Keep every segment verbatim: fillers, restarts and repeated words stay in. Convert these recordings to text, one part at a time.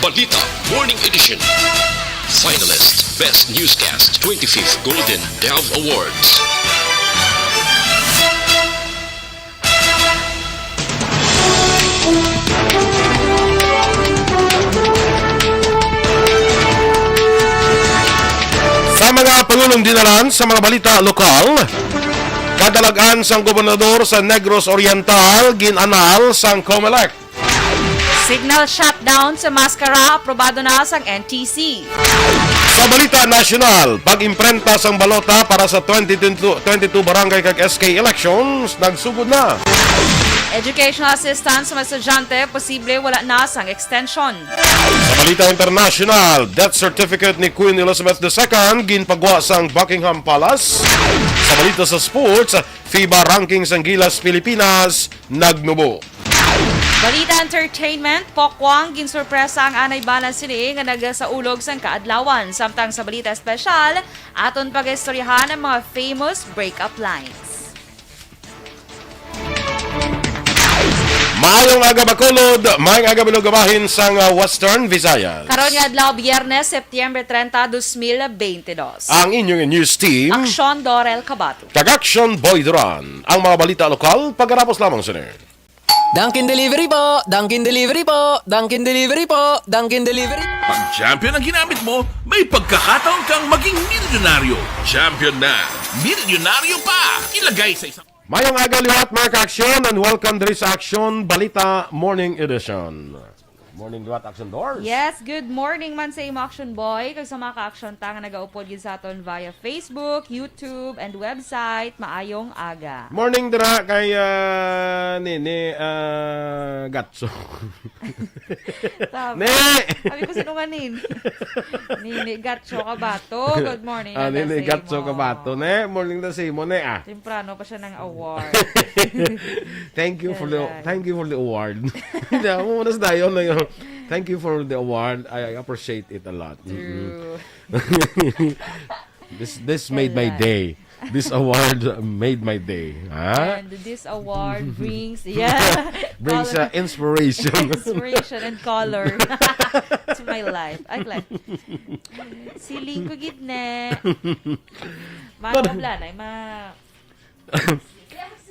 Balita Morning Edition. Finalist, Best Newscast, twenty-fifth Golden Dove Awards. Sa mga pangulong dinalan sa mga balita lokal, kadalagan sang gobernador sa Negros Oriental gin-anal sang Comelec. Signal shutdown sa maskara, aprobado na sang N T C. Sa balita nasyonal, pag-imprenta sang balota para sa twenty twenty-two, twenty-two barangay kag S K elections nagsugod na. Educational assistance sa mga estudyante, posible wala na sang extension. Sa balita internasyonal, death certificate ni Queen Elizabeth the Second ginpagwa sang Buckingham Palace. Sa balita sa sports, FIBA ranking sang Gilas Pilipinas nagnubo. Balita entertainment, Pokwang, ginsorpresa ang anay bana sini nga nagasaulog sang kaadlawan. Samtang sa balita espesyal, aton pagaistoryahan ang mga famous breakup lines. Maayong aga, Bacolod. Maayong aga, Bilog, bahin sang, ah, Western Visayas. Karon nga adlaw, Biyernes, Septyembre treinta, dos mil beintidos. Ang inyong news team, Aksyon Dorel Cabato. Kag Action Boy Duran. Ang mga balita lokal, pagkatapos lamang sini. Dunkin Delivery po! Dunkin Delivery po! Dunkin Delivery po! Dunkin Delivery! Pag champion ang ginamit mo, may pagkakataon kang maging milyonaryo. Champion na, milyonaryo pa! Ilagay sa isang Mayong aga liwat, mga ka-aksyon, and welcome diri sa Aksyon Balita Morning Edition. Morning liwat, Action Doors. Yes, good morning man sa imo, Action Boy, kag sa mga ka-aksyon ta nga nagaupod gid sa aton via Facebook, YouTube, and website. Maayong aga. Morning dira kay, ah, Nini, ah, Gatso. Tama. Ne! Sabi ko, "Sino nga Nini?" Nini Gatso Cabato. Good morning. Ah, Nini Gatso Cabato, ne? Morning na sa imo, ne, ah. Temprano pa siya ng award. Thank you for the, Alright. thank you for the award. Hindi, ako muna sa dayon na yun. Thank you for the award. I, I appreciate it a lot. Mm-mm. True. This, this made my Alright. day. This award made my day. Ha? And this award brings, yeah, Brings, color. uh, inspiration. Inspiration and color to my life. Ay, like, siling ko gid ne. Pero Mawala na, ma-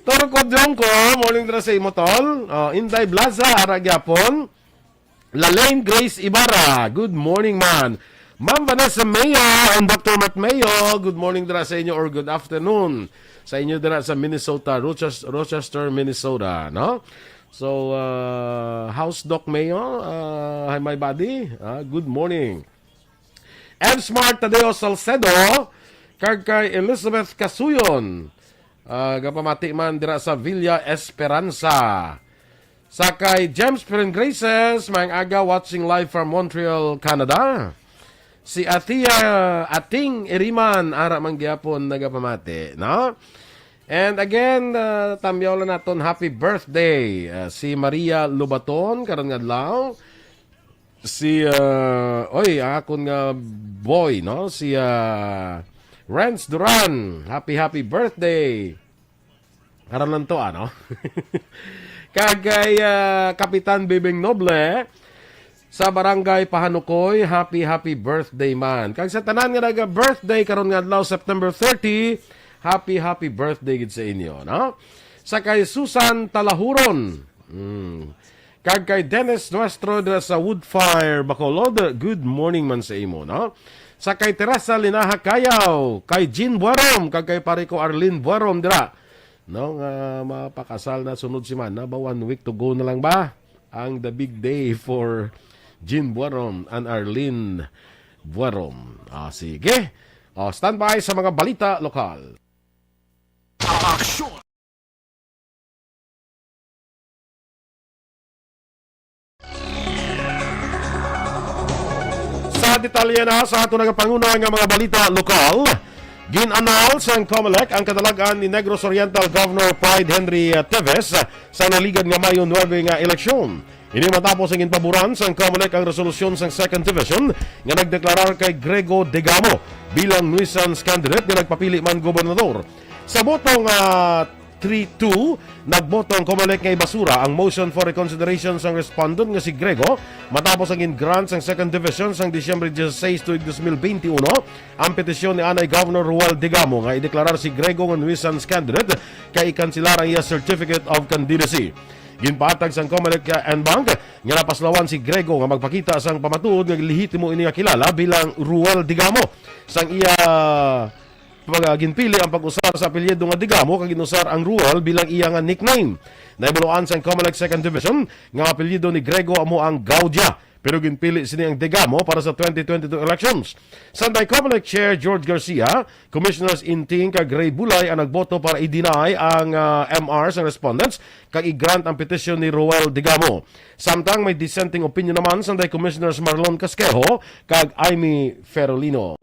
Turko Jongko, morning dira sa imo, tol. Oh, Inday Blaza, ara gyapon. Lalaine Grace Ibarra, good morning, man. Ma'am Vanessa Mayo and Doctor Matt Mayo, good morning dira sa inyo or good afternoon sa inyo dira sa Minnesota, Roches-, Rochester, Minnesota, no? So, uh, how's Doc Mayo? Uh, hi, my buddy. Uh, good morning. M Smart Tadeo Salcedo, kag kay Elizabeth Casuyon. Ah, gapamati man dira sa Villa Esperanza. Sa kay James Peren Graces, maayong aga, watching live from Montreal, Canada. Si Atia Ating Iriman, ara man gyapon nagapamati, no? And again, ah, tamyaw lang naton happy birthday, ah, si Maria Lobaton, karon nga adlaw. Si, ah, oy, ang akon nga boy, no? Si, ah, Renz Duran. Happy, happy birthday. Karon lang to, ano? Kag kay, ah, Kapitan Bibing Noble sa Barangay Pahanukoy, happy, happy birthday, man. Kag sa tanan nga naga-birthday karon nga adlaw, September thirty, happy, happy birthday gid sa inyo, no? Sa kay Susan Talahuron. Mm. Kag kay Dennis Nuestro dira sa Woodfire, Bacolod, good morning man sa imo, no? Sa kay Teresa Linaha Cayaw, kay Jean Buarom, kag kay pare ko Arlene Buarom dira, no, nga mapakasal na sunod semana ba, one week to go na lang ba? Ang the big day for Jean Buarom and Arlene Buarom. Ah, sige. Oh, standby sa mga balita lokal. Aksyon! Sa detalye na sa ato nagapanguna nga mga balita lokal, gin-anal sang Comelec ang kadalag-an ni Negros Oriental Governor Pride Henry, uh, Teves sa naligad nga Mayo nuebe nga eleksyon. Ini matapos ang ginpaboran sang Comelec ang resolusyon sang Second Division nga nagdeklarar kay Grego Degamo bilang nuisance candidate nga nagpapili man gobernador. Sa boto nga three two, nagboto ang Comelec nga ibasura ang motion for reconsideration sang respondent nga si Grego, matapos ang gin-grant sang Second Division sang Disyembre dieciséis tuig dos mil veintiuno ang petisyon ni anay Governor Roel Degamo nga ideklarar si Grego nga nuisance candidate kay ikanselar ang iya certificate of candidacy. Ginpahatag sang Comelec, uh, en banc nga napaslawan si Grego nga magpakita sang pamatuod nga lehitimo ini nga kilala bilang Roel Degamo. Sang iya pag-, ginpili ang pag-usar sa apelyido nga Degamo kag ginusar ang Roel bilang iya nga nickname. Nahibaluan sang Comelec Second Division nga ang apelyido ni Grego amo ang Gaudia, pero ginpili sini ang Degamo para sa twenty twenty-two elections. Samtang Comelec Chair George Garcia, Commissioners Inting kag Ray Bulay ang nagboto para i-deny ang, ah, M R sang respondents kag i-grant ang petisyon ni Roel Degamo. Samtang may dissenting opinion naman sang Commissioners Marlon Casquejo kag Imee Ferolino.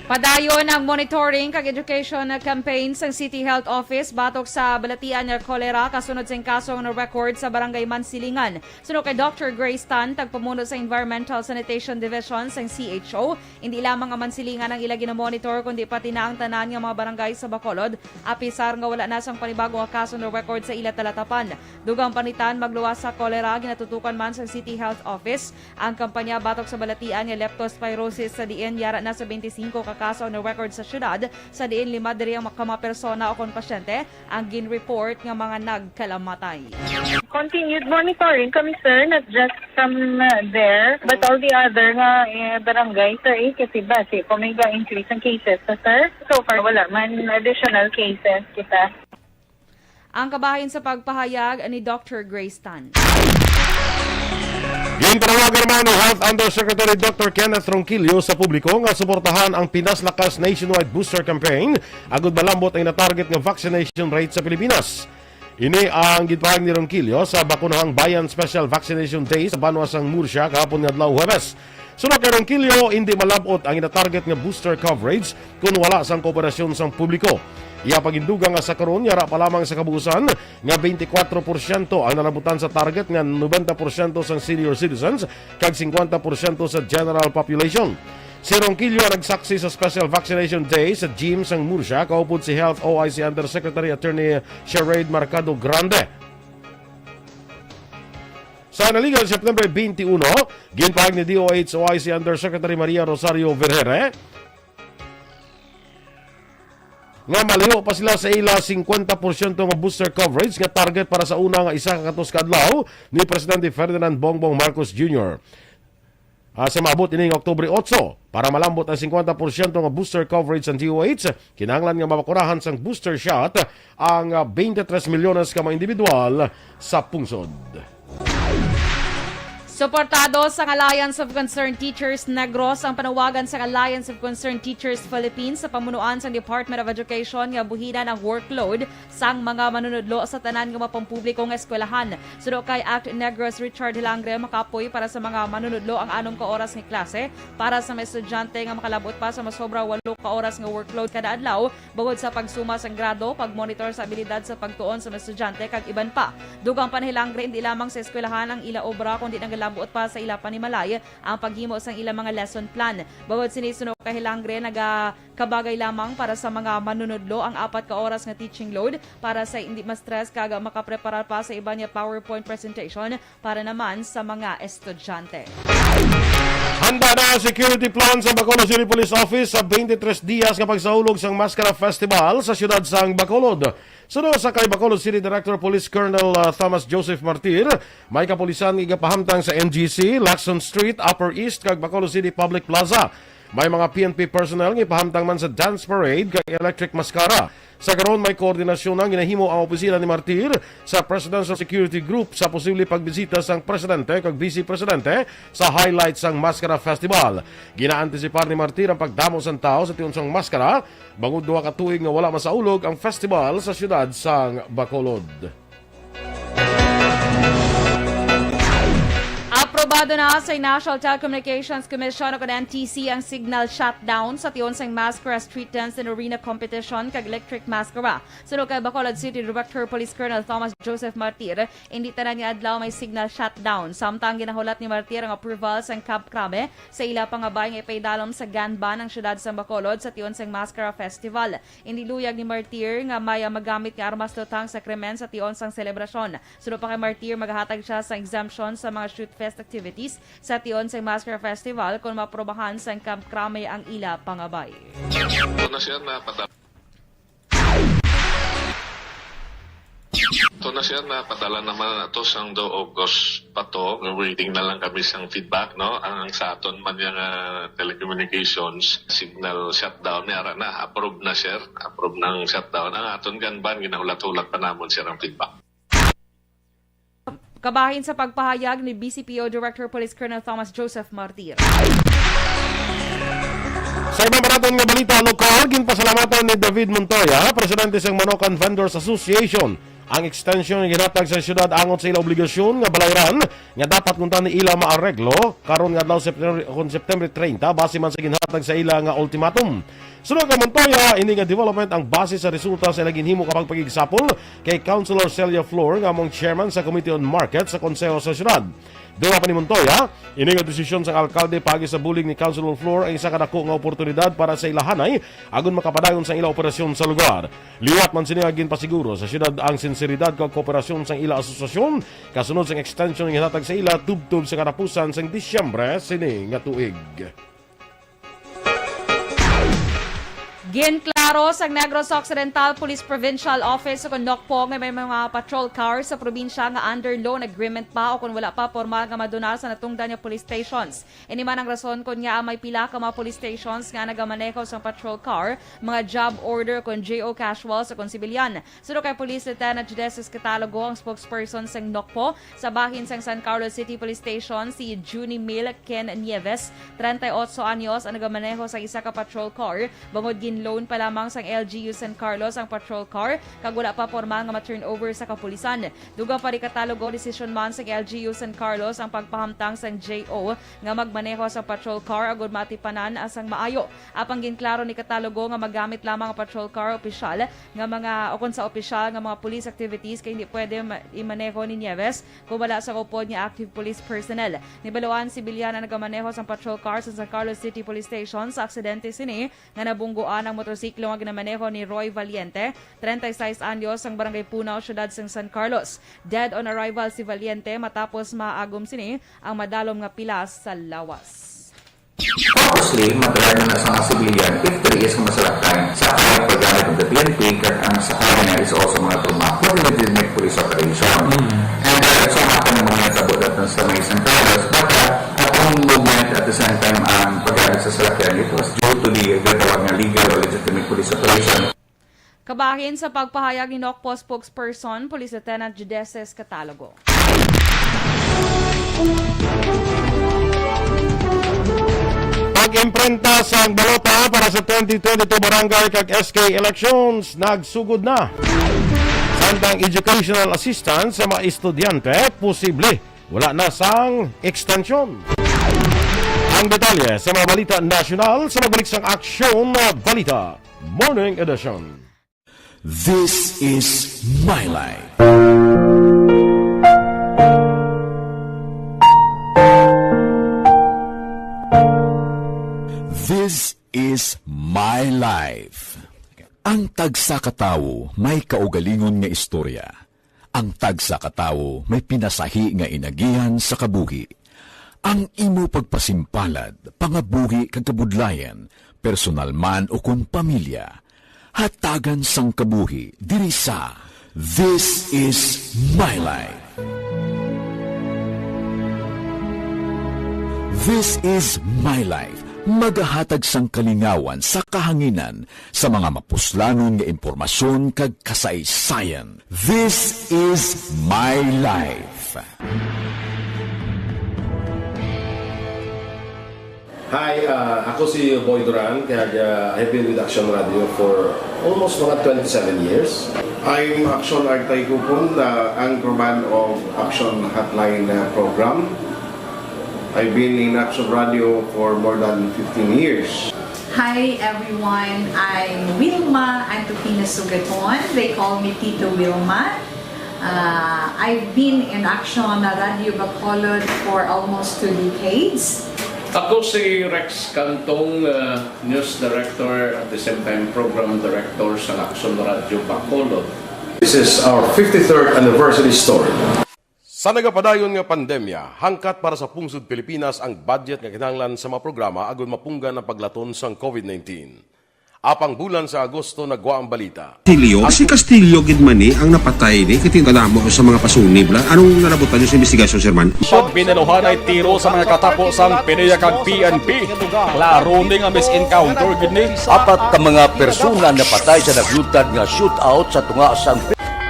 Padayon ang monitoring kag education campaign sang City Health Office batok sa balatian nga cholera kasunod sing kaso nga na-record sa Barangay Mansilingan. Suno kay Doctor Grace Tan, tagpamuno sa Environmental Sanitation Division sang C H O, indi lamang ang Mansilingan ang ila ginamonitor, kundi pati na ang tanan nga mga barangay sa Bacolod, apisar nga wala na sang panibago nga kaso na-record sa ila talatapan. Dugang pa ni Tan, magluwas sa cholera, ginatutukan man sang City Health Office ang kampanya batok sa balatian nga leptospirosis, sa diin yara na sa twenty-five ka kaso ang na-record sa syudad, sa diin lima diri ang ka mga persona o kon pasyente ang gin-report nga mga nagkalamatay. Continued monitoring kami, sir, not just from, uh, there, but all the other nga, eh, barangay, sir, eh, kasi base kung may ga-increase ang cases, sir. So far, wala man additional cases kita. Ang kabahin sa pagpahayag ni Doctor Grace Tan. Ginpanawagan naman ni Health Undersecretary Doctor Kenneth Ronquillo sa publiko nga suportahan ang Pinas Lakas nationwide booster campaign agud malambot ang natarget nga vaccination rate sa Pilipinas. Ini ang ginpahayag ni Ronquillo sa Bakunahang Bayan Special Vaccination Day sa banwa sang Murcia kahapon nga adlaw, Huwebes. Suno kay Ronquillo, indi malab-ot ang ginatarget nga booster coverage kon wala sang kooperasyon sang publiko. Iya pa gindugang nga sa karon, yara pa lamang sa kabuusan nga twenty-four porsyento ang nalabutan sa target nga ninety porsyento sang senior citizens kag fifty porsyento sa general population. Si Ronquillo ang nagsaksi sa Special Vaccination Day sa gym sang Murcia, kaupod si Health O I C Undersecretary Attorney Sherade Mercado Grande. Sa naligan September twenty-one, ginpahayag ni D O H O I C Undersecretary Maria Rosario Vergere nga malayo pa sila sa ila fifty porsyento nga booster coverage nga target para sa una nga isa ka gatos ka adlaw ni Presidente Ferdinand Bongbong Marcos Junior. Ah, sa maabot ini nga Oktubre otso, para malambot ang fifty porsyento nga booster coverage sang D O H, kinahanglan nga mabakurahan sang booster shot ang, ah, twenty-three milyones ka mga individual sa pungsod. Suportado sang Alliance of Concerned Teachers Negros ang panawagan sang Alliance of Concerned Teachers Philippines sa pamunuan sang Department of Education nga buhinan ang workload sang mga manunudlo sa tanan nga mapampubliko nga eskwelahan. Suno kay Act Negros Richard Hilangre, makapoy para sa mga manunudlo ang anom ka oras nga klase para sa mga estudyante nga makalabot pa sa masobra walo ka oras nga workload kada adlaw, bangod sa pagsuma sang grado, pagmonitor sa abilidad sa pagtuon sa mga estudyante, kag iban pa. Dugang pa ni Hilangre, hindi lamang sa eskwelahan ang ila obra, kundi nagalabot pa sa ila panimalay ang paghimo sang ila mga lesson plan. Bangod sini, suno kay Hilangre, naga kabagay lamang para sa mga manunudlo ang apat ka oras nga teaching load para sa hindi ma-stress kag makapreparar pa sa iban nga PowerPoint presentation para naman sa mga estudyante. Handa na ang security plan sa Bacolod City Police Office sa twenty-three dias nga pagsaulog sang Maskara Festival sa siyudad sang Bacolod. Suno sa kay Bacolod City Director Police Colonel, ah, Thomas Joseph Martir, may kapulisan nga igapahamtang sa N G C, Lacson Street, Upper East, kag Bacolod City Public Plaza. May mga P N P personnel nga ipahamtang man sa dance parade kag electric maskara. Sa karon, may koordinasyon na ginahimo ang opisina ni Martir sa Presidential Security Group sa posible pagbisita sang presidente kag vice presidente sa highlight sang Maskara Festival. Ginaantisipar ni Martir ang pagdamo sang tawo sa tion sang maskara, bangod duha ka tuig nga wala masaulog ang festival sa siyudad sang Bacolod. Aprobado Ado na sa National Telecommunications Commission o kon N T C ang signal shutdown sa tion sang Mascara Street Dance and Arena Competition kag Electric Mascara. Suno kay Bacolod City Director Police Colonel Thomas Joseph Martir, hindi tanan nga adlaw may signal shutdown. Samtang ginahulat ni Martir ang approval sang Camp Crame sa ila pangabay nga ipaidalom sa GANBAN ang siyudad sang Bacolod sa tion sang Mascara Festival. Hindi luyag ni Martir nga may magamit nga armas tutang sa krimen sa tion sang selebrasyon. Suno pa kay Martir, magahatag siya sa exemption sa mga shoot fest activities sa tion sang Mascara Festival kung maprobahan sang Camp Crame ang ila pangabay. Ito na siya na pada- Ito na siya na padala naman na to sang do August pa to. Waiting na lang kami sang feedback, no? Ang, ang sa aton man yung ah, telecommunications signal shutdown ni ara na. Approve na, sir. Approve ng shutdown. Ang aton GANBAN, ginahulat-hulat pa namon, sir, ang feedback. Kabahin sa pagpahayag ni B C P O Director Police Colonel Thomas Joseph Martir. Sa iba pa naton nga balita lokal, ginpasalamatan ni David Montoya, presidente sang Manokan Vendors Association, ang extension nga ginhatag sa siyudad angot sa ila obligasyon nga balayran nga dapat kuntani ila maareglo karon nga adlaw, September, kon September treinta, base man sa ginhatag sa ila nga ultimatum. Suno kay Montoya, ini nga development ang base sa resulta sa ila ginhimo ka pagpakigsapol kay Councilor Celia Flor nga amo ang chairman sa Committee on Market sa Konseho sa Siyudad. Dugang pa ni Montoya, ini nga desisyon sang alkalde paagi sa bulig ni Councilor Flor ang isa ka dako nga oportunidad para sa ilahanay agon makapadayon sang ila operasyon sa lugar. Liwat man sini nga ginpasiguro sa siyudad ang sinseridad kag kooperasyon sang ila asosasyon kasunod sang extension nga ginhatag sa ila tubtob sa katapusan sang Disyembre sini nga tuig. Ginklaro sang Negros Occidental Police Provincial Office o kon NOCPO nga may mga patrol car sa probinsya nga under loan agreement pa o kon wala pa pormal nga maduna sa natungdan nga police stations. Ini man ang rason kon ngaa may pila ka mga police stations nga nagamaneho sang patrol car, mga job order o kon J O casual sa kon sibilyan. Suno kay Police Lieutenant Judesis Catalogo ang spokesperson sang NOCPO, sa bahin sang San Carlos City Police Station, si Junie Mil Ken Nieves, treinta y ocho anyos, ang nagamaneho sa isa ka patrol car, bangod gin-loan pa lamang sang L G U San Carlos ang patrol car, kag wala pa pormal nga ma-turnover sa kapulisan. Dugang pa ni Catalogo, desisyon man sang L G U San Carlos ang pagpahamtang sang J O nga magmaneho sa patrol car agud maatipanan sang maayo. Apang ginklaro ni Catalogo nga magamit lamang ang patrol car opisyal nga mga, o kon sa opisyal nga mga police activities kay hindi pwede ma-, imaneho ni Nieves kung wala sa upod nga active police personnel. Nibaluan, sibilyan ang nagamaneho sang patrol car sa San Carlos City Police Station sa aksidente sini nga nabungguan ang motorsiklo nga ginamaneho ni Roy Valiente, treinta y seis anyos, sang Barangay Punaw, siyudad sang San Carlos. Dead on arrival si Valiente matapos maagom sini ang madalom nga pilas sa lawas. Purposely, madrive na sa mga civilian if there is masalakay sa kahit paggamit ng P N P, kag ang sakay niya is also mga trumak for the legitimate police operation. Mm. And, uh, it so happened na mga natabo natin sa may San Carlos, but, uh, at the moment, at the same time, ang paggamit sa salakyan, it was due to the ginatawag na legal or legitimate police operation. Kabahin sa pagpahayag ni NOCPO spokesperson, Police Lieutenant Judesis Catalogo. Pag-imprenta sang balota para sa twenty twenty-two barangay kag S K elections nagsugod na. Samtang educational assistance sa mga estudyante posible wala na sang extension. Ang detalye sa mga balita nasyonal sa magbalik sang Aksyon na Balita Morning Edition. This is My Life. This is My Life. Ang tagsa ka tawo may kaugalingon nga istorya. Ang tagsa ka tawo may pinasahi nga inagihan sa kabuhi. Ang imo pagpasimpalad, pangabuhi kag kabudlayan, personal man ukon pamilya, hatagan sang kabuhi diri sa This Is My Life. This Is My Life, magahatag sang kalingawan sa kahanginan sa mga mapuslanon nga impormasyon kag kasaysayan. This Is My Life. Hi, ah, ako si Boy Duran, kag, ah, I've been with Action Radio for almost mga twenty-seven years. I'm Action Artay Kupon, the anchorman of Action Hotline, ah, program. I've been in Action Radio for more than fifteen years. Hi everyone, I'm Wilma Antupina Sugaton. They call me Tito Wilma. Uh, I've been in Action Radio Bacolod for almost two decades. Ako si Rex Cantong, uh, News Director, at the same time Program Director sa Action Radio Bacolod. This is our fifty-third anniversary story. Sa nagapadayon nga pandemya, hangkat para sa pungsod Pilipinas ang budget nga kinahanglan sa mga programa agud mapunggan ang paglaton sang COVID nineteen. Apang bulan sa Agosto nagwa ang balita. Castillo? Si Castillo gid man ni ang napatay ni, kay tingala mo sa mga pasunib la. Anong nalabutan niyo sa investigasyon, Sir Man? Siyang binaluhanay tiro sa mga katapo sang PDEA kag P N P. Klaro ni nga mis-encounter gid ni. Apat ka mga persona napatay sa naglutad nga shootout sa tunga sang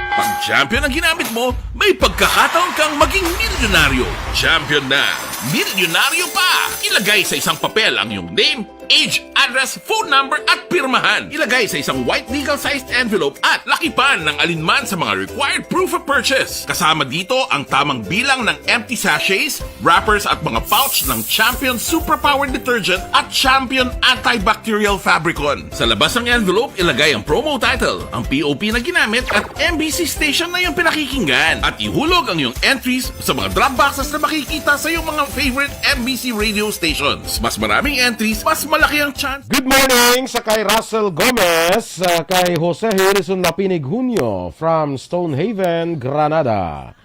Pag champion ang ginamit mo, may pagkakataon kang maging milyonaryo. Champion na! Milyonaryo pa! Ilagay sa isang papel ang iyong name, age, address, phone number at pirmahan. Ilagay sa isang white legal-sized envelope at lakipan ng alinman sa mga required proof of purchase. Kasama dito ang tamang bilang ng empty sachets, wrappers at mga pouch ng Champion Superpower Detergent at Champion Antibacterial Fabricon. Sa labas ng envelope, ilagay ang promo title, ang P O P na ginamit at M B C station na iyong pinakikinggan. At ihulog ang iyong entries sa mga drop boxes na makikita sa iyong mga favorite M B C radio stations. Mas maraming entries, mas malaki ang chance. Good morning sa kay Russell Gomez, uh, kay Jose Harrison Lapinig Junio from Stonehaven, Granada.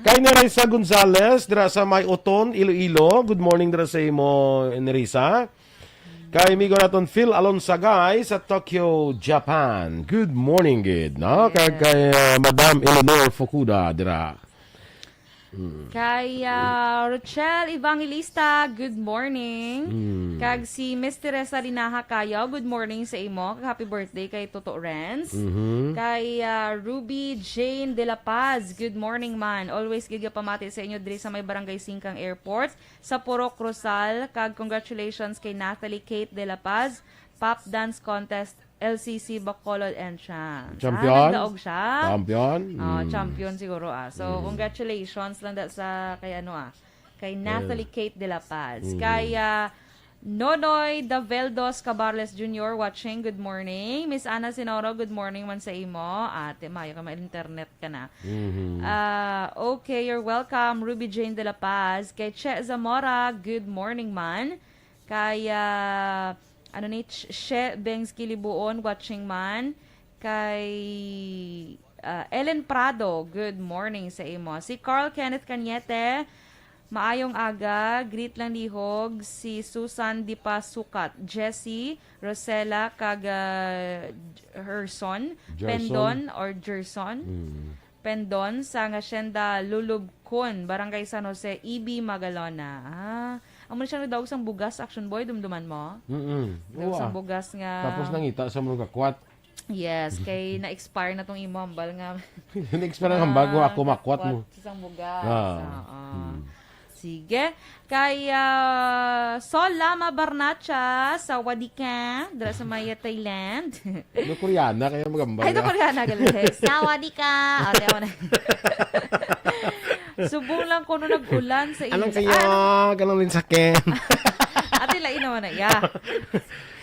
Kay Nerissa Gonzalez dira sa may Oton, Iloilo. Good morning dira sa imo, Nerissa. Kay amigo naton Phil Alonsagay sa Tokyo, Japan. Good morning gid, no? Kay, kay uh, Madam Eleanor Fukuda dira. Kay uh, Rochelle Evangelista, good morning. Kag si Miss Teresa Linaha Kayaw, good morning sa imo. Kag happy birthday kay Toto Renz. Kay uh, Ruby Jane De La Paz, good morning man. Always gid pamati sa inyo diri sa may Barangay Singkang Airport sa Purok Rosal. Kag congratulations kay Natalie Kate De La Paz, Pop Dance Contest L C C Bacolod Entrance. Champion? Ah, nagdaog siya? Champion? Ah, Mm. champion siguro ah. So, congratulations lang da sa kay ano ah, kay Natalie Kate De La Paz. Kay ah, Nonoy Daveldos Cabarles Junior watching, good morning. Miss Ana Sinoro, good morning man sa imo. Ate, mayo ka, may internet ka na. Mhm. Ah, okay, you're welcome. Ruby Jane De La Paz. Kay Che Zamora, good morning man. Kay ah, ano ni Ch- She Bengs Kilibuon watching man. Kay ah, Ellen Prado, good morning sa imo. Si Carl Kenneth Cañete, maayong aga, greet lang lihog si Susan Dipasukat, Jessie, Rosella, kag ah, Herson, Gerson. Pendon or Gerson. Mm. Pendon sa Hacienda Lulubcon, Barangay San Jose, E B Magalona. Ah, amo na siya nagdaog sang bugas, Action Boy, dumduman mo? Mm-mm. Daog Oo, sang ah. bugas nga. Tapos nangita sa mga kakwat. Yes, kay na-expire na tong imo hambal nga. Na-expire ang hambal ko, ako makwat mo. Sa isang bugas. Ah. Oo. Sige. Kay ah, Sol Lama Barnacha sa Wadika, dira sa Maya, Thailand. No, Koreana, kaya magambal Ay, no, ka. Koreana, galing. Sawadika. O, tiyan mo na. Subong lang kuno nag-ulan sa Anong inyo. kayo? Ah, Ganun din sa akin. Ate, lain naman na. Yeah.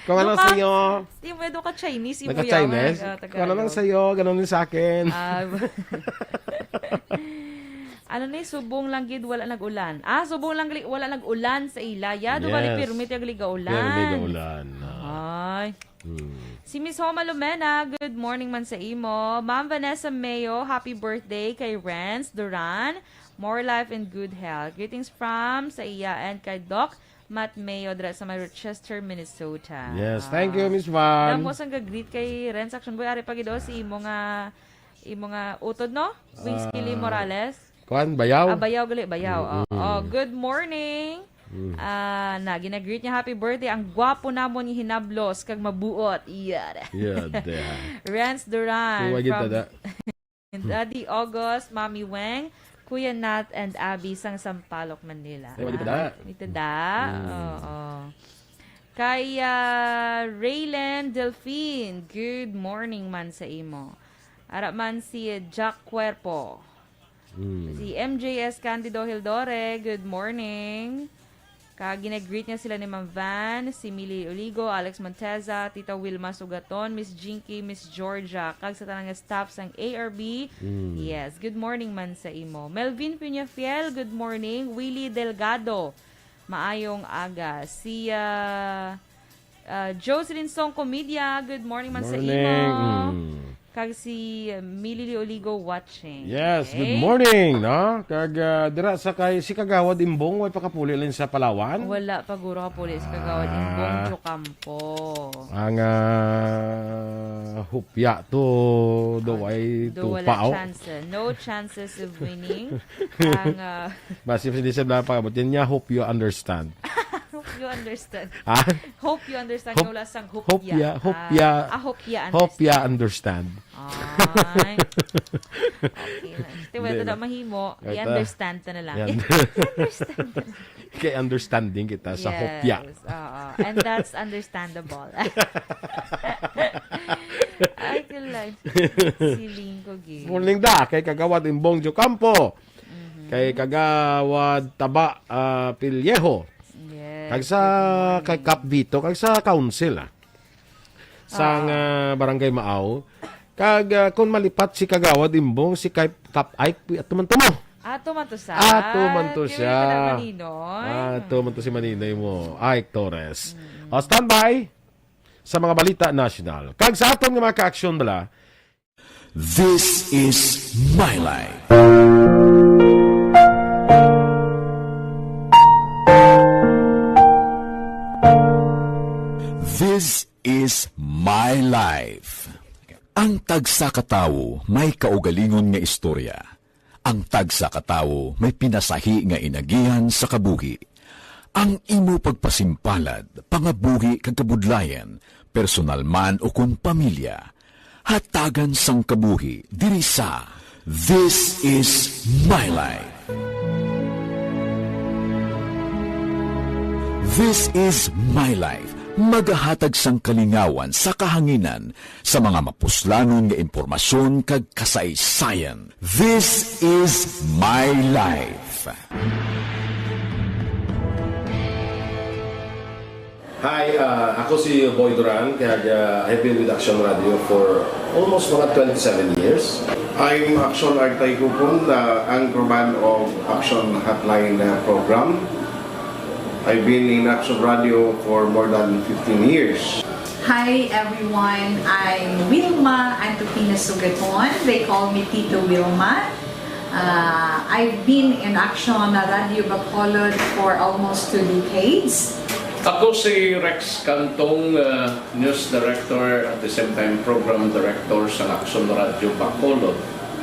Kung anong Lucas, sa'yo. Di mo, do ka Chinese, ibo Naka-Chinese? yaman, ah, Kung anong Tagalog. Sa'yo, ganun din sa akin. Ah, ano ni, subong lang gid wala nag-ulan. Ah, subong lang gid wala nag-ulan sa ila. Ya, do bali Yes. pirmi ti gali gaulan. Pero may gaulan. Ah. Ay. Hmm. Si Miss Homa Lumena, good morning man sa imo. Ma'am Vanessa Mayo, happy birthday kay Renz Duran. More life and good health. Greetings from sa iya and kay Doc Matt Mayo dira sa may Rochester, Minnesota. Yes, thank you, Ah. Miss Van. Damo sang ga-greet kay Renz Action Boy. Ari pa gid, oh, si imo nga, imo nga utod, no? Wings Ah, Kili Morales. Kuan, bayaw? Ah, bayaw gali, bayaw. Oh, Mm-mm. oh, good morning. Mm. Ah, na, ginagreet niya, happy birthday. Ang gwapo namon nga hinablos kag mabuot. Yeah. Yeah, there. Renz Duran Kuha kita from da. Daddy August, Mami Weng, Kuya Nat, and Abby sang Sampaloc, Manila. Kuha kita da. Kita da. Mm. Oo. Kay ah, Raylan Delfin, good morning man sa imo. Ara man si Jack Cuerpo. Mm. Si M J S Candido Hildore, good morning. Kag ginag-greet niya sila ni Ma'am Van, si Mili Oligo, Alex Monteza, Tita Wilma Sugaton, Miss Jinky, Miss Georgia, kag sa tanan nga staff sang A R B. Mm. Yes, good morning man sa imo. Melvin Peñafiel, good morning. Willie Delgado, maayong aga. Si, ah, ah, Jocelyn Song Comedia, good morning man sa Morning. imo. Mm. Kag si Milili Oligo watching. Yes, Okay? good morning, no? Kag, ah, dira sa kay si Kagawad Imbong, way pakapuli lang sa Palawan. Wala pa guro kapuli si Kagawad Imbong Ah. Jocampo. Ang, ah, hupya to, do Ah, ay do wala tupa, oh. chance. No chances of winning. Ang, ah, Basi, hindi siya napa, but yun niya, hope you understand. Hope you understand. Ha? Hope you understand Hope, nga wala sang hope hopya. ya, hope Ah, ya, ah, hope ya hope ya understand. understand. Ay. Okay na. Ito, Hindi wala na. na mahimo. Ito. I-understand ta na lang. Yan. I-understand ta na. Kay understanding kita sa hopya. Yes, oo. And that's understandable. Ay, kulay. Siling ko, gi. Morning da, kay Kagawad Imbong Jocampo. Mhm. Kay Kagawad Taba, ah, Pillejo. Yes, Kag sa good morning. kay Kap Vito, kag sa council, ah. Sang, Ah. ah, Barangay Maaw. Kag, ah, kung malipat si Kagawad Imbong, si kay Kap Ike, ato man to mo. Ato man to sa. Ato man to Tiyo siya. Yung Maninoy. Ato man to si Maninoy mo, Ike Torres. Mm. O, standby sa mga balita nasyonal. Kag sa aton nga mga ka-aksyon bala, This is My Life. This is My Life. Ang tagsa ka tawo may kaugalingon nga istorya. Ang tagsa ka tawo may pinasahi nga inagihan sa kabuhi. Ang imo pagpasimpalad, pangabuhi kag kabudlayan, personal man ukon pamilya, hatagan sang kabuhi diri sa This is My Life. This is My Life, magahatag sang kalingawan sa kahanginan sa mga mapuslanon nga impormasyon kag kasaysayan. This is My Life. Hi, uh, ako si Boy Duran, kag, uh, I've been with Action Radio for almost mga twenty-seven years. I'm Action Artay Kupon, the anchorman of Action Hotline, uh, program. I've been in Action Radio for more than fifteen years. Hi everyone, I'm Wilma Antupina Sugaton. They call me Tito Wilma. Uh, I've been in Action Radio Bacolod for almost two decades. Ako si Rex Cantong, uh, News Director, at the same time Program Director sa Action Radio Bacolod.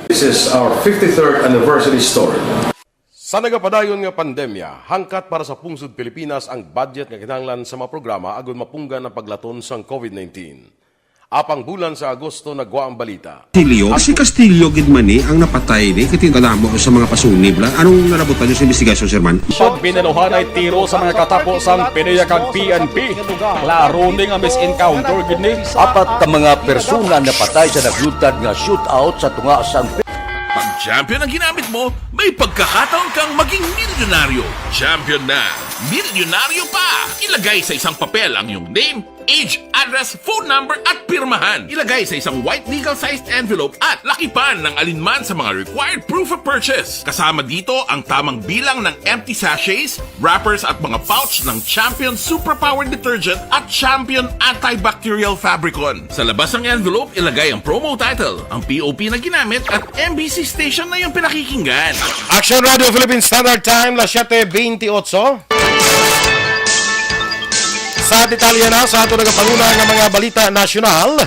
This is our fifty-third anniversary story. Sa nagapadayon nga pandemya, hangkat para sa pungsod Pilipinas ang budget nga kinahanglan sa mga programa agud mapunggan ang paglaton sang COVID nineteen. Apang bulan sa Agosto nagwa ang balita. Castillo? Si Castillo gid man ni ang napatay ni, kay kadamo sa mga pasunib la. Anong nalabutan niyo sa investigasyon, Sir Man? Pag binaluhan ay tiro sa mga katapo sang PDEA kag P N P. Klaro ni nga misencounter gid ni. Apat ka mga persona napatay sa naglutad nga shootout sa tunga sang Pag-champion ang ginamit mo, may pagkakataon kang maging milyonaryo. Champion na, milyonaryo pa! Ilagay sa isang papel ang iyong name, age, address, phone number, at pirmahan. Ilagay sa isang white legal-sized envelope at lakipan ng alinman sa mga required proof of purchase. Kasama dito ang tamang bilang ng empty sachets, wrappers at mga pouch ng Champion Superpower Detergent at Champion Antibacterial Fabricon. Sa labas ng envelope, ilagay ang promo title, ang P O P na ginamit, at M B C station na iyong pinakikinggan. Action Radio Philippine Standard Time, las siete veintiocho. Sa detalye na sa ato nagapanguna nga mga balita nasyonal,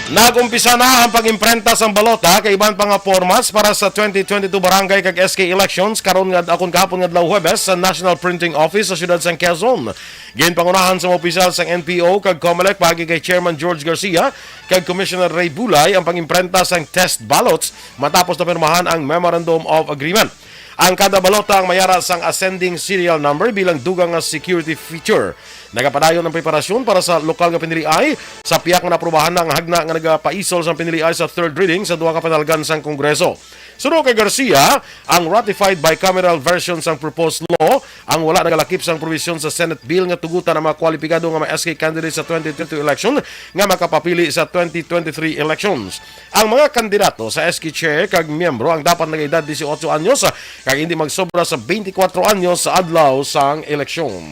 nag-umpisa na ang pag-imprenta sang balota kag iban pa nga formas para sa twenty twenty-two barangay kag S K elections karon nga, akon kahapon nga adlaw Huwebes sa National Printing Office sa siyudad sang Quezon. Ginpangunahan sa mga opisyal sang N P O kag Comelec paagi kay Chairman George Garcia kag Commissioner Ray Bulay ang pag-imprenta sang test ballots matapos na pirmahan ang Memorandum of Agreement. Ang kada balota ang mayara sang ascending serial number bilang dugang nga security feature. Nagapadayon ang preparasyon para sa lokal nga piniliay. Sa pihak nga naaprubahan na ang hagna nga nagapaisol sang piniliay sa third reading sa duha ka panalgan sang Kongreso. Suno kay Garcia, ang ratified bicameral version sang proposed law ang wala nagalakip sang probisyon sa Senate bill nga tugutan ang mga kwalipikado nga mga S K candidates sa twenty twenty-two election nga makapapili sa twenty twenty-three elections. Ang mga kandidato sa S K chair kag miyembro ang dapat nagaedad disiotso anyos kag hindi magsobra sa twenty-four anyos sa adlaw sang eleksyon.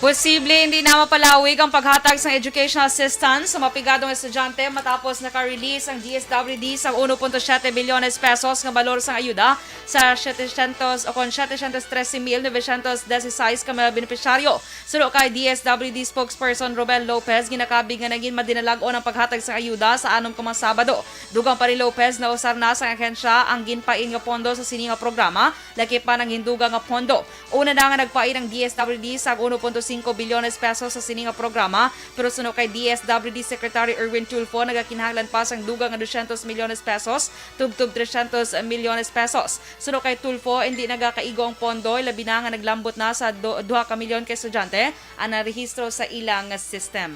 Posible hindi na mapalawig ang paghatag sang educational assistance sa mga pigadong estudyante matapos naka-release ang D S W D sang uno punto siyete bilyones pesos nga balor sang ayuda sa setecientos o kon setecientos trese mil novecientos dieciséis ka mga benepisyaryo. Suno kay D S W D spokesperson Romel Lopez, ginakabig nga naging madinalag-on ang paghatag sang ayuda sa anom ka mga Sabado. Dugang pa ni Lopez, nausar na sang ahensya ang ginpain nga pondo sa sini nga programa, lakip man ang hindugang nga pondo. Una na nga nagpain ang D S W D sa uno punto singko bilyones pesos sa sini nga programa, pero suno kay D S W D Secretary Erwin Tulfo, nagakinahanglan pa sang dugang nga dosyentos milyones pesos tubtob tresyentos milyones pesos. Suno kay Tulfo, hindi nagakaigo ang pondo, ilabi na nga naglambot na sa do- duha ka milyon ka estudyante ang narehistro sa ilang system.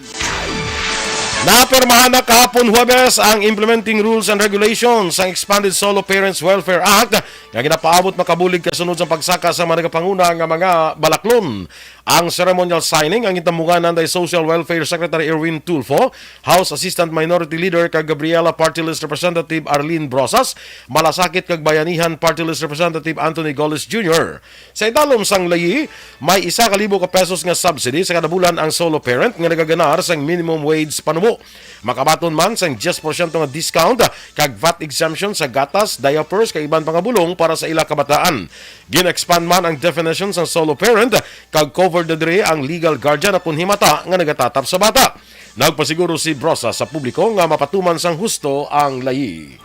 Napirmahan na kahapon Huwebes ang Implementing Rules and Regulations sang Expanded Solo Parents Welfare Act nga ginapaabot makabulig kasunod sa pagsaka sa mga nagapanguna nga mga balaklon. Ang ceremonial signing ang gintambungan anday Social Welfare Secretary Erwin Tulfo, House Assistant Minority Leader kag Gabriela Party List Representative Arlene Brosas, Malasakit kag Bayanihan Party List Representative Anthony Goles Junior. Sa idalom sang layi, may isa ka libo ka pesos nga subsidy sa kada bulan ang solo parent nga nagaganar sang minimum wage panubo. Makabaton man sang diyes porsyento nga discount kag vat exemption sa gatas, diapers, kag iban pa nga bulong para sa ila kabataan. Gin-expand man ang definition sang solo parent kag covered na diri ang legal guardian kon himata nga nagatatap sa bata. Nagpasiguro si Brosas sa publiko nga mapatuman sang husto ang layi.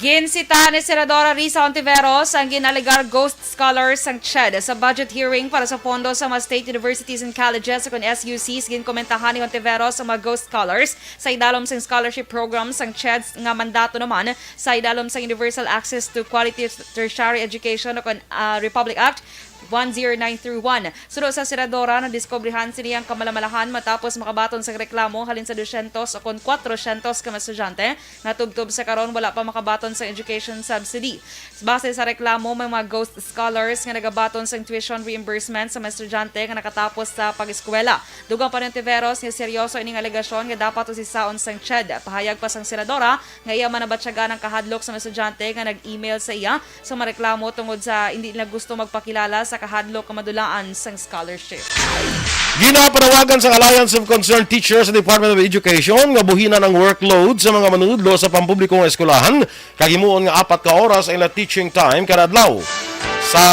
Ginsita ni Senadora Risa Hontiveros ang ginalegar ghost scholars sang CHED. Sa budget hearing para sa pondo sa mga state universities and colleges, kon S U Cs, ginkomentahan ni Hontiveros ang mga ghost scholars sa idalom sang scholarship program sang CHED nga mandato naman sa idalom sang Universal Access to Quality Tertiary Education o kon, ah, Republic Act one zero nine three one. Suno sa senadora, nadiskubrihan sini ang kamalamalahan matapos makabaton sang reklamo halin sa dosyentos o kon kwatrosyentos ka mga estudyante nga tubtob sa karon wala pa makabaton sang education subsidy. Base sa reklamo, may mga ghost scholars nga nagabaton sang tuition reimbursement sa mga estudyante nga nakatapos sa pag-eskwela. Dugang pa ni Hontiveros nga seryoso ining alegasyon nga dapat usisaon sang CHED. Pahayag pa sang senadora nga iya man nabatyagan ang kahadlok sa mga estudyante nga nag-email sa iya sa mga reklamo tungod sa hindi nila gusto magpakilala sa kahadlok nga madulaan sang scholarship. Ginapanawagan sang Alliance of Concerned Teachers sa Department of Education nga buhinan ang workload sa mga manunudlo sa pampubliko nga eskwelahan kag himuon nga apat ka oras ang ila teaching time kada adlaw. Sa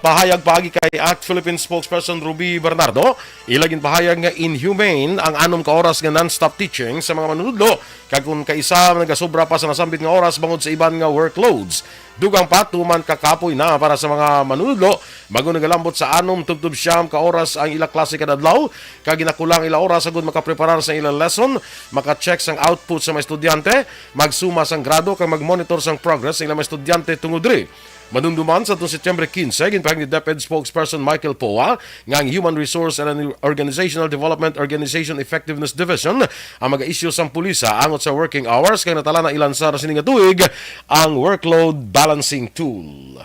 pahayag paagi kay ACT Philippines spokesperson Ruby Bernardo, ila ginpahayag nga inhumane ang anom ka oras nga non-stop teaching sa mga manunudlo, kag kon kaisa nagasobra pa sa nasambit nga oras bangod sa iban nga workloads. Dugang pa, tuman ka kapoy na para sa mga manunudlo, bag-o nagalambot sa anom tubtob siyam ka oras ang ila klase kada adlaw, kag ginakulang ila oras agud makapreparar sa ila lesson, maka-check sang output sa mga estudyante, magsuma sang grado, kag mag-monitor sang progress sa ila mga estudyante tungod diri. Madumduman, sa atong Setyembre quince, ginpahayag ni DepEd spokesperson Michael Poa nga ang Human Resource and Organizational Development Organization Effectiveness Division ang mag-issue sang pulisa angot sa working hours, kag natala na ilansar sini nga tuig ang workload balancing tool.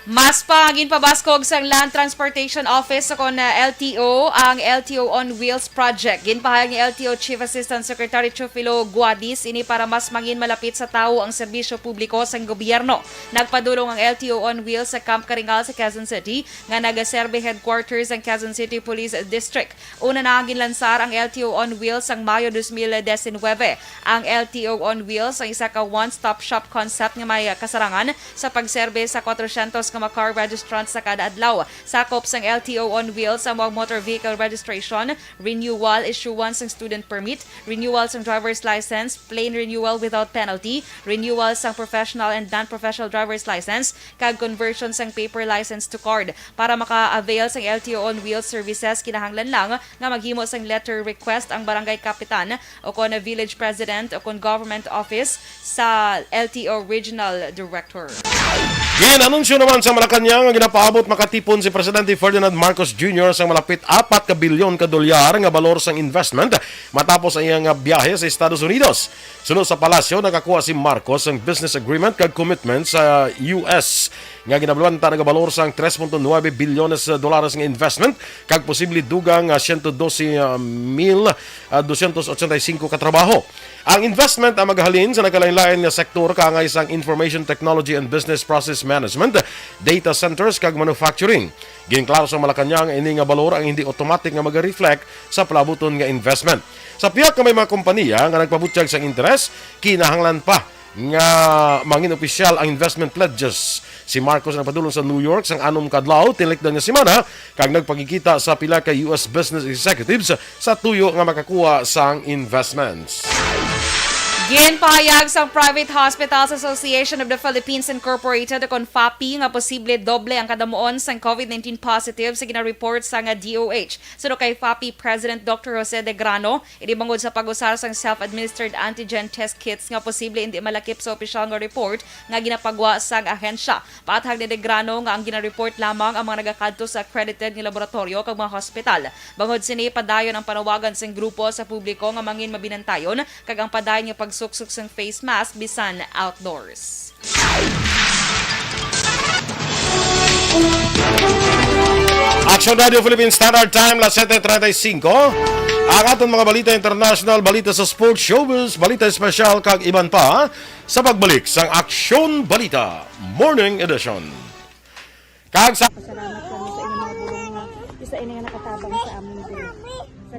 Mas pa nga ginpabaskog sang Land Transportation Office o kon, uh, L T O ang L T O on Wheels project. Ginpahayag ni L T O Chief Assistant Secretary Teofilo Guadis ini para mas mangin malapit sa tawo ang serbisyo publiko sang gobyerno. Nagpadulong ang L T O on Wheels sa Camp Karingal sa Quezon City, nga nagaserbi headquarters ang Quezon City Police District. Una na ginlansar ang L T O on Wheels sang Mayo dos mil disinwebe. Ang L T O on Wheels ang isa ka one-stop shop concept nga may kasarangan sa pagserbe sa kwatrosyentos ka mga car registrants sa kada adlaw. Sakop sang L T O on Wheels ang mga motor vehicle registration, renewal, issuance sang student permit, renewal sang driver's license, plain renewal without penalty, renewal sang professional and non-professional driver's license, kag conversion sang paper license to card. Para maka-avail sang L T O on Wheels services, kinahanglan lang nga maghimo sang letter request ang barangay kapitan o kon village president o kon government office sa L T O regional director. Gin-anunsyo naman sa Malacañang nga ginapaabot makatipon si Presidente Ferdinand Marcos Junior sang malapit apat ka bilyon ka dolyar nga balor sang investment matapos ang iyang, ah, biyahe sa Estados Unidos. Suno sa palasyo, nakakuha si Marcos sang business agreement kag commitment sa U S nga ginabalwanta nagabalor sang tres punto nuebe bilyones dolares nga investment kag posible dugang nga siyento dose mil dosyentos otsenta y singko ka trabaho. Ang investment ang magahalin sa nagkalain-lain nga sektor, kaangay sang information technology and business process management, data centers, kag manufacturing. Ginklaro sa Malacañang nga ini nga balor ang hindi automatic nga maga-reflect sa palabuton nga investment. Sa pihak nga may mga kompaniya nga nagpabutyag sang interes, kinahanglan pa nga mangin opisyal ang investment pledges. Si Marcos nagpadulong sa New York sang anom ka adlaw, tinikdan nga semana, kag nagpakigkita sa pila ka U S business executives sa tuyo nga makakuha sang investments. Ginpahayag sang Private Hospitals Association of the Philippines Incorporated, kon FAPI, nga posible doble ang kadamuon sang COVID nineteen positive sa gina-report sang D O H. Suno kay FAPI President Doctor Jose De Grano, ini bangod sa pag-usar sang self-administered antigen test kits nga posible indi malakip sa opisyal nga report nga ginapagwa sang ahensya. Paathag ni De Grano nga ang gina-report lamang ang mga nagakadto sa accredited nga laboratoryo kag mga hospital. Bangod sini, padayon ang panawagan sang grupo sa publiko nga mangin mabinantayon kag ang padayon nga pagsuksok sang face mask bisan outdoors. Action Radio Philippine Standard Time, las siyete treinta y cinco. Ang aton mga balita international, balita sa sports, showbiz, balita espesyal, kag iban pa sa pagbalik sang Aksyon Balita Morning Edition. Kag sa Pasalamat kami sa inyong mga bulong nga isa ini nga nakatabang sa amon diri. Sa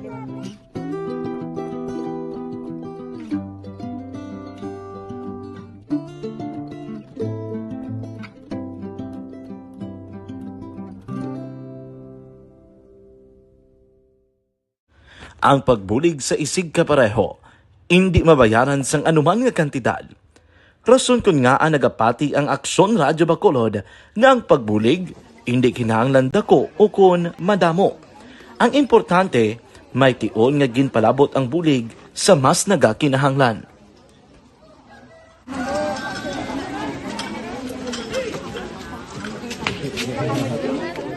Ang pagbulig sa isigkapareho indi mabayaran sang anuman nga kantidad. Rason kon ngaa nagapati ang Aksyon Radyo Bacolod nga ang pagbulig indi kinahanglan daku ukon madamo. Ang importante, may tion nga ginpalabot ang bulig sa mas nagakinahanglan.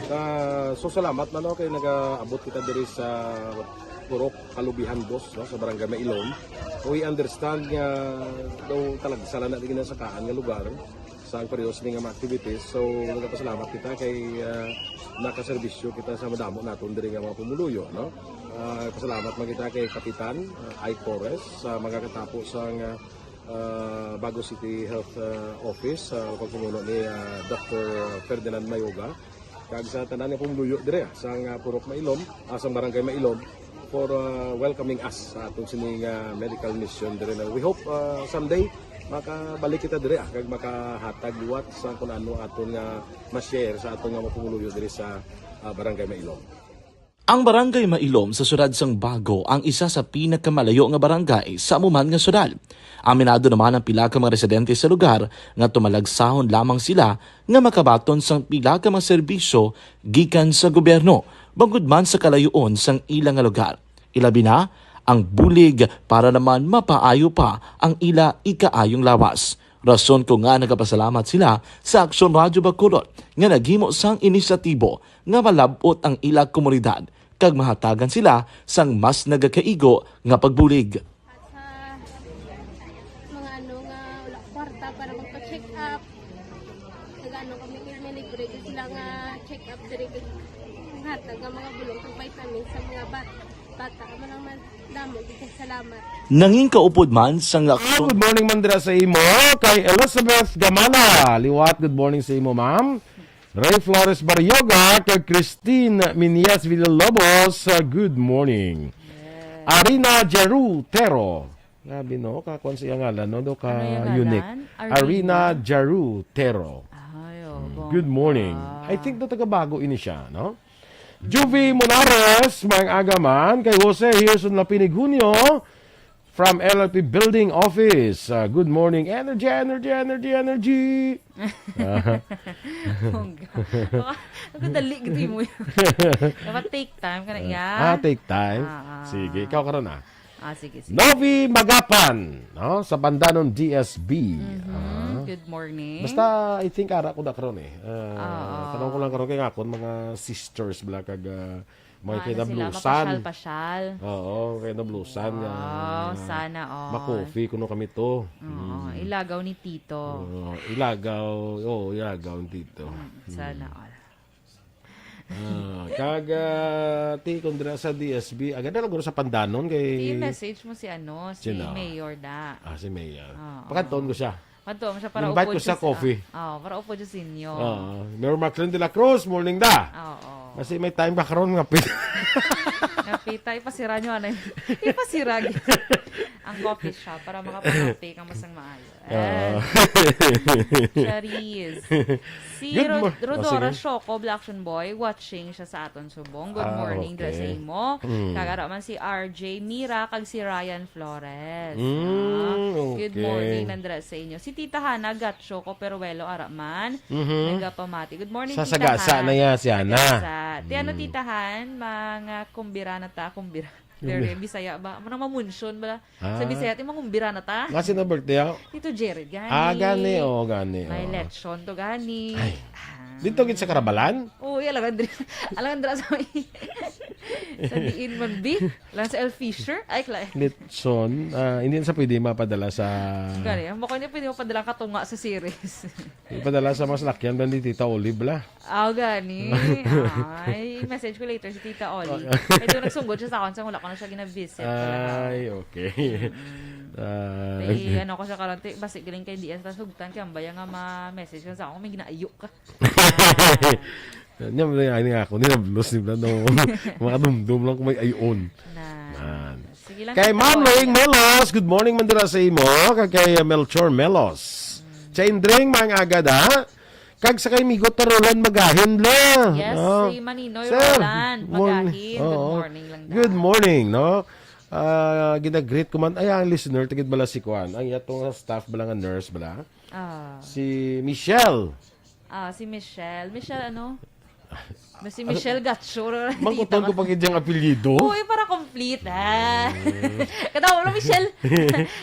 Ah, so salamat man, no, kay nagaabot kita diri sa Purok Kalubihan Dos, no, sa Barangay Mailom. We understand nga daw talagsa lang na di ginasakaan nga lugar sa ang pareho sini nga mga activities. So, nagapasalamat kita kay, ah, nakaserbisyo kita sa madamo naton diri nga mga pumuluyo, no? Ah, pasalamat man kita kay Kapitan, ah, Ike Torres sa mga katapo sa nga ah, Bago City Health, ah, Office, sa pagpamuno ni, ah, Doctor Ferdinand Mayoga, kag sa tanan nga pumuluyo dire, ah, sang, ah, Purok Mailom, ah, sang Barangay Mailom, for, ah, welcoming us sa aton sini nga medical mission dire. Na we hope, ah, someday makabalik kita dire, ah, kag makahatag liwat sa kun ano aton nga ma-share sa aton nga mga pumuluyo dire sa, ah, Barangay Mailom. Ang Barangay Mailom sa siyudad sang Bago ang isa sa pinakamalayo nga barangay sa amo man nga siyudad. Aminado naman ang pila ka mga residente sa lugar nga tumalagsahon lamang sila nga makabaton sang pila ka mga serbisyo gikan sa gobyerno, bangod man sa kalayuon sang ila nga lugar. Ilabi na ang bulig para naman mapaayo pa ang ila ikaayong lawas. Rason kon ngaa nagapasalamat sila sa Aksyon Radyo Bacolod nga naghimo sang inisyatibo nga malab-ot ang ila komunidad kag mahatagan sila sang mas nagakaigo nga pagbulig. Sa mga ano nga wala kwarta para magpa-check up, nag-ano kami, may libre gyud sila nga check up diri, kag hatag nga mga bulong kag vitamins sa mga bat-, bata. Amo lang man, damo gyud kay salamat. Nangin kaupod man sang Aksyon. Good morning man dira sa imo kay Elizabeth Gamala. Liwat, good morning sa imo, ma'am. Ray Flores Barrioga kag Christine Minyas Villalobos, uh, good morning. Yes. Arina Jeru Tero. Grabe, no? Kakuan sa iyang ngalan, no? Do ka Ano yung unique. Ngalan? Arina Arina? Jeru Tero. Ay, oh, Mm, good morning. Bongga. I think do taga Bago ini siya, no? Juvie Monares, maayong aga man. Kay Jose Hirson Lapinig Junio, from L L P Building Office. Ah, good morning. Energy, energy, energy, energy. Bongga. Baka, ang dali gid mo yun. Dapat take time ka na, Ah, iya. ah, take time. Ah, ah. Sige, ikaw karon, ah. Ah, sige, sige. Novi Magapan, no? Sa Pandanon D S B. Mhm. Ah. Good morning. Basta, I think, ara ko na karon eh. Ah, Oo. tanong ko lang karon kay nga akon mga sisters bala kag, ah, mga Ano sila, kinablusan. mapasyal-pasyal. Oo, kinablusan nga Oh, sana all. ma-coffee kuno kami to. Oo, Mm. ilagaw ni Tito. Oo, ilagaw, oo, ilagaw ni Tito. Mm, sana Mm. all. Ah, kag, ah, ti, kung dira sa D S B, agad na lang guro sa Pandanon kay I-message mo si ano, si Sino? Mayor da. Ah, si Mayor. Oo. Pakadtuon ko siya. Kadto mo siya para Invite upod ko sa siya sa coffee. Ah, oh, para upod siya sa inyo. Oo. Mayor Macron de la Cruz, morning da. Oo. Kasi may time ba karon nga pit- Nga pita, ipasira nyo, ano yun? Ipasira, ang coffee shop para makapag-coffee ka masang maayo. Ah. Charis. Si Good Ro-, mor-, oh, Rodora sige. Shoko, Black Action Boy, watching siya sa aton subong. Good Ah, morning, dira sa okay. imo. Mm. Kag ara man si R J Mira, kag si Ryan Flores. Mm, Ah, good okay. morning, nandra sa inyo. Si Tita Hana, Gatcho ko, pero welo, ara man. Mhm. Nagapamati. Good morning, Sa Tita Sagasa Han. na yan, si Hana. Sagasa. Ti ano, Mm. Tita Han, mga kumbira na ta, kumbira. Pero Hindi. Bisaya ba? Murag mamunsyon ba? Ah. Sa Bisaya, ti mangumbira na ta. Nga sino birthday, oh? Tito Jared, gani. Ah, gani, oh, gani, May oh. lechon to, gani. Ay. Ah. Dito gid sa Karabalan? Oo, iya, Alejandra. Alejandra sa may, sa diin man, bi? Lang sa El Fisher? Ay, kla- Lechon, ah, hindi na sa pwede mapadala sa Gani, ang bako niya pwede mapadala ka tunga sa series. Ipadala sa mga salakyan, ni Tita Olive, la. Ah, gani. Ay, message ko later si Tita Oli. Oh, yeah. Medyo nagsunggod siya sa akon, sa wala ko na siya ginavisit talaga. Ay, okay. Mm-mm. Ah, Ay, ano ko siya karon, ti, basi galing kay D S, tas sugtan, kaya ang baya nga ma-message ka sa akon, may ginaayo ka. Ah. Nya, may ani nga ako, nilablos nila, no? Mga dumdum lang kung may ayon. Na. Nan. Sige lang, Kay Tita Ma'am Oli. Ling Melos, good morning, mandira sa imo. Kag kay, uh, Melchor Melos. Mm. Sa Indring, mga agad, ha? Kag sa kay Migo Tarulan Magahin la. Yes, No? si Maninoy Sir, Roland morning. Magahin. Good Oo. morning lang, da. Good morning, no? Ah, ginagreet ko man, ay, ang listener, tigid bala si Kwan. Ang iya tong staff bala nga nurse bala. Ah. Si Michelle. Ah, si Michelle. Michelle, ano? Si Ano? Michelle Gatchura. Mangkuton ko pa gid yung apelyido. Uy, para complete, ha? Mm. Katawa mo, Michelle.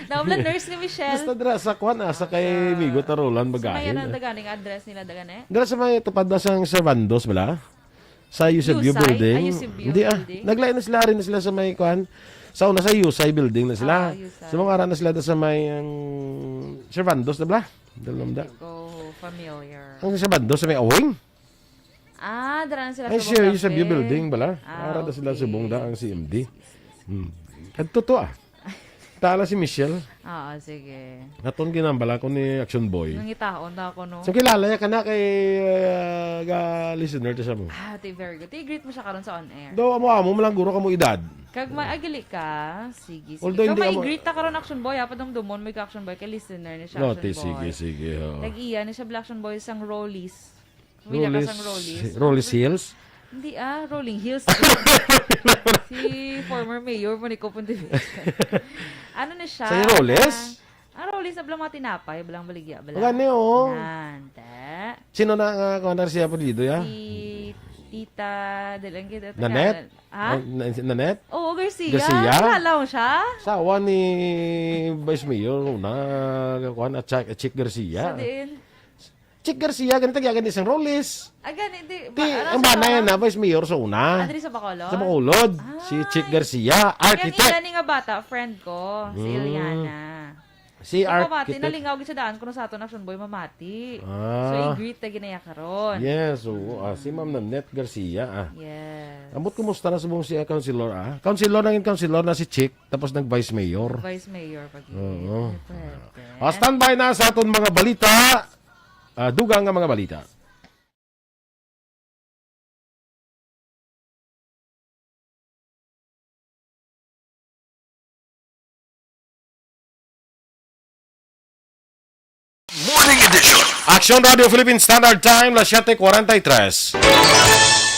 Daw lang nurse ni Michelle. Basta dira sa kwan, ah, sa kay Ah, sa Migo Tarulan, sa may Magahin, ano, ah. Daganing address nila, Dagane? Dira sa may tupad na sang Servandos, bala? Sa Eusebio Yusay? Building. Ay, Eusebio Hindi, ah. Building? Naglain na sila, rin na sila sa may kwan. Sa una, sa Yusay Building na sila. Ah, Yusay. Sa mga ara na sila sa may, ang Servandos na bala? Dalam da. Hindi ko familiar. Ang Servandos sa may Awing? Ah, dara na sila Ay, sa siya, Bugdang yung sa View Verde. Building bala. Ah, Ara na sila okay. Subong da ang C M D. Sige, sige, sige, sige. Hmm. Kadto to, ah. Tala si Michelle. Oo, sige. Aton ginambala ko ni Action Boy. Nangitaon na ako, no? So, kilala niya ka na kay, uh, ga listener to siya mo. Ah, ti, very good. Ti, greet mo siya karon sa on air. Do, amo-amo mo lang guro ka mo edad. Kag ma-, agili ka. Sige, sige. Although Kag hindi amo- ma-greet ta karon, Action Boy, ha? Padumdumon mo ka, Action Boy, kay listener ni siya, No, Action ti, Boy. sige, sige, oh. Nag-iya ni siya, Black Action Boy, sang Rollies. Familiar ka sang Rollies? Rollies Hills? Hindi, ah, Rolling Hills. Si former mayor, Monico Pontevedra. Ano na siya? Sa Rollies? Na, ah, Rollies, na bala mga tinapay, balang baligya, bala. Gani, oo. Nante. Sino na, ah, kuwan na siya apelyido, ya? Si Tita, dalang kita, Nanette? Ha? Na-, na-, Nanette? Oo, Garcia. Garcia? Kilala mo siya? Sawa ni Vice Mayor, una, kuwan, at Chick, Chick Garcia. Sa diin? Chick Garcia, ganito, kaya ganito isang Rollies. Ah, gani, di, Ti, ba, ano ang siya bana ba? yan na, Vice Mayor sa una. Ah, diri sa Bacolod? Sa Bacolod. Si Ay. Chick Garcia, Kaya architect. ang ina ni nga bata, friend ko, si Hmm. Eliana. Si Ikaw, Mati, architect. nalingaw gid sa daan kuno sa aton, Action Boy, mamati. Ah. So, i-greet na ginaya karon. Yes, oo. Ah, si Ma'am Nanette Garcia, ah. Yes. Ambot, kumusta na subong siya, Councilor, ah? Councilor, nangin Councilor na si Chick, tapos nag-Vice Mayor. Vice Mayor pag Oo. Pwede. Ah, standby na sa aton mga balita. Ah, dugang nga mga balita. Morning Edition. Action Radio Philippine Standard Time, las siete cuarenta y tres.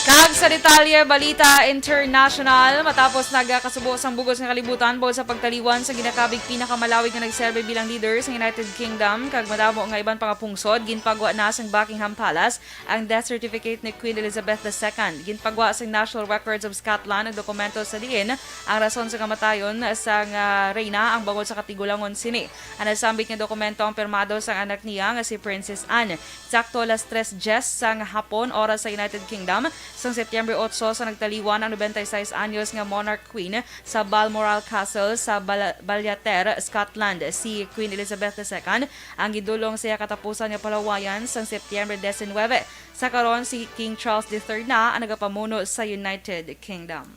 Kag sa detalye, balita international, matapos nagakasubo sang bug-os nga kalibutan bangod sa pagtaliwan sa ginakabig pinakamalawig nga nagserbi bilang leader sa United Kingdom, kag madamo nga iban pa nga pungsod, ginpagwa na sang Buckingham Palace ang death certificate ni Queen Elizabeth the Second. Ginpagwa sang National Records of Scotland ang dokumento sa diin ang rason sa kamatayon sang, ah, reyna ang bangod sa katigulangon sini. Ang nasambit nga dokumento ang pirmado sang anak niya nga si Princess Anne. Sakto alas tres dies sang hapon, oras sa United Kingdom, sang Setyembre otso, sa nagtaliwan ang nobenta y seis anyos nga monarch queen sa Balmoral Castle sa Bal-, Balliater, Scotland. Si Queen Elizabeth the Second ang gidulong sa iya katapusan nga palawayan sang Setyembre diecinuebe. Sa karon, si King Charles the Third na ang nagapamuno sa United Kingdom.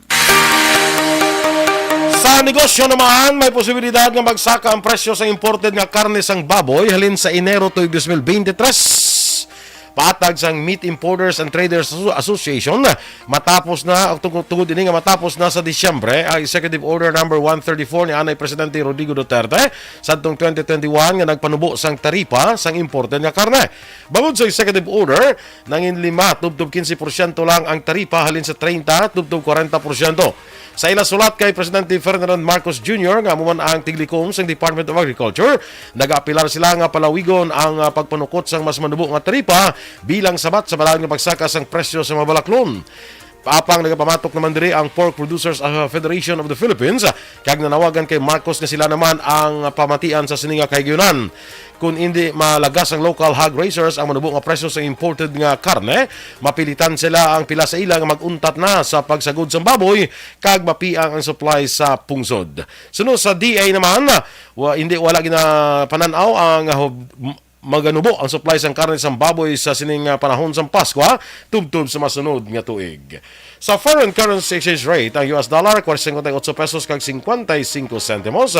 Sa negosyo naman, may posibilidad nga magsaka ang presyo sa imported nga karne sang baboy halin sa Enero tuig dos mil bente tres. Paatag sang Meat Importers and Traders Asso-, Association, matapos na, tungod, tungod ini nga matapos na sa Disyembre ang Executive Order number one thirty-four ni anay Presidente Rodrigo Duterte sadtong twenty twenty-one nga nagpanubo sang taripa sang imported nga karne. Bangod sa Executive Order, nangin lima tubtob quince porsyento lang ang taripa halin sa treinta tubtob kwarenta porsyento. Sa ila sulat kay Presidente Ferdinand Marcos Junior, nga amo man ang tiglikom sang Department of Agriculture, nagaapelar sila nga palawigon ang, ah, pagpanukot sang mas manubo nga taripa bilang sabat sa balaod nga pagsaka sang presyo sa mga balaklon. Apang nagapamatok naman diri ang Pork Producers, ah, Federation of the Philippines, kag nanawagan kay Marcos nga sila naman ang pamatian sa sini nga kahigayunan. Kon indi malagas ang local hog raisers ang manubo nga presyo sa imported nga karne, mapilitan sila ang pila sa ila nga mag-untat na sa pagsagod sang baboy kag mapiang ang supply sa pungsod. Suno sa D A naman, wa, hindi, wala ginapanan-aw ang, ah, hub-, m-, maganubo ang supply sang karne sang baboy sa sining, ah, panahon sang Paskwa tubtob sa masunod nga tuig. Sa foreign currency exchange rate, ang U S dollar, cincuenta y ocho pesos kag cincuenta y cinco centimos.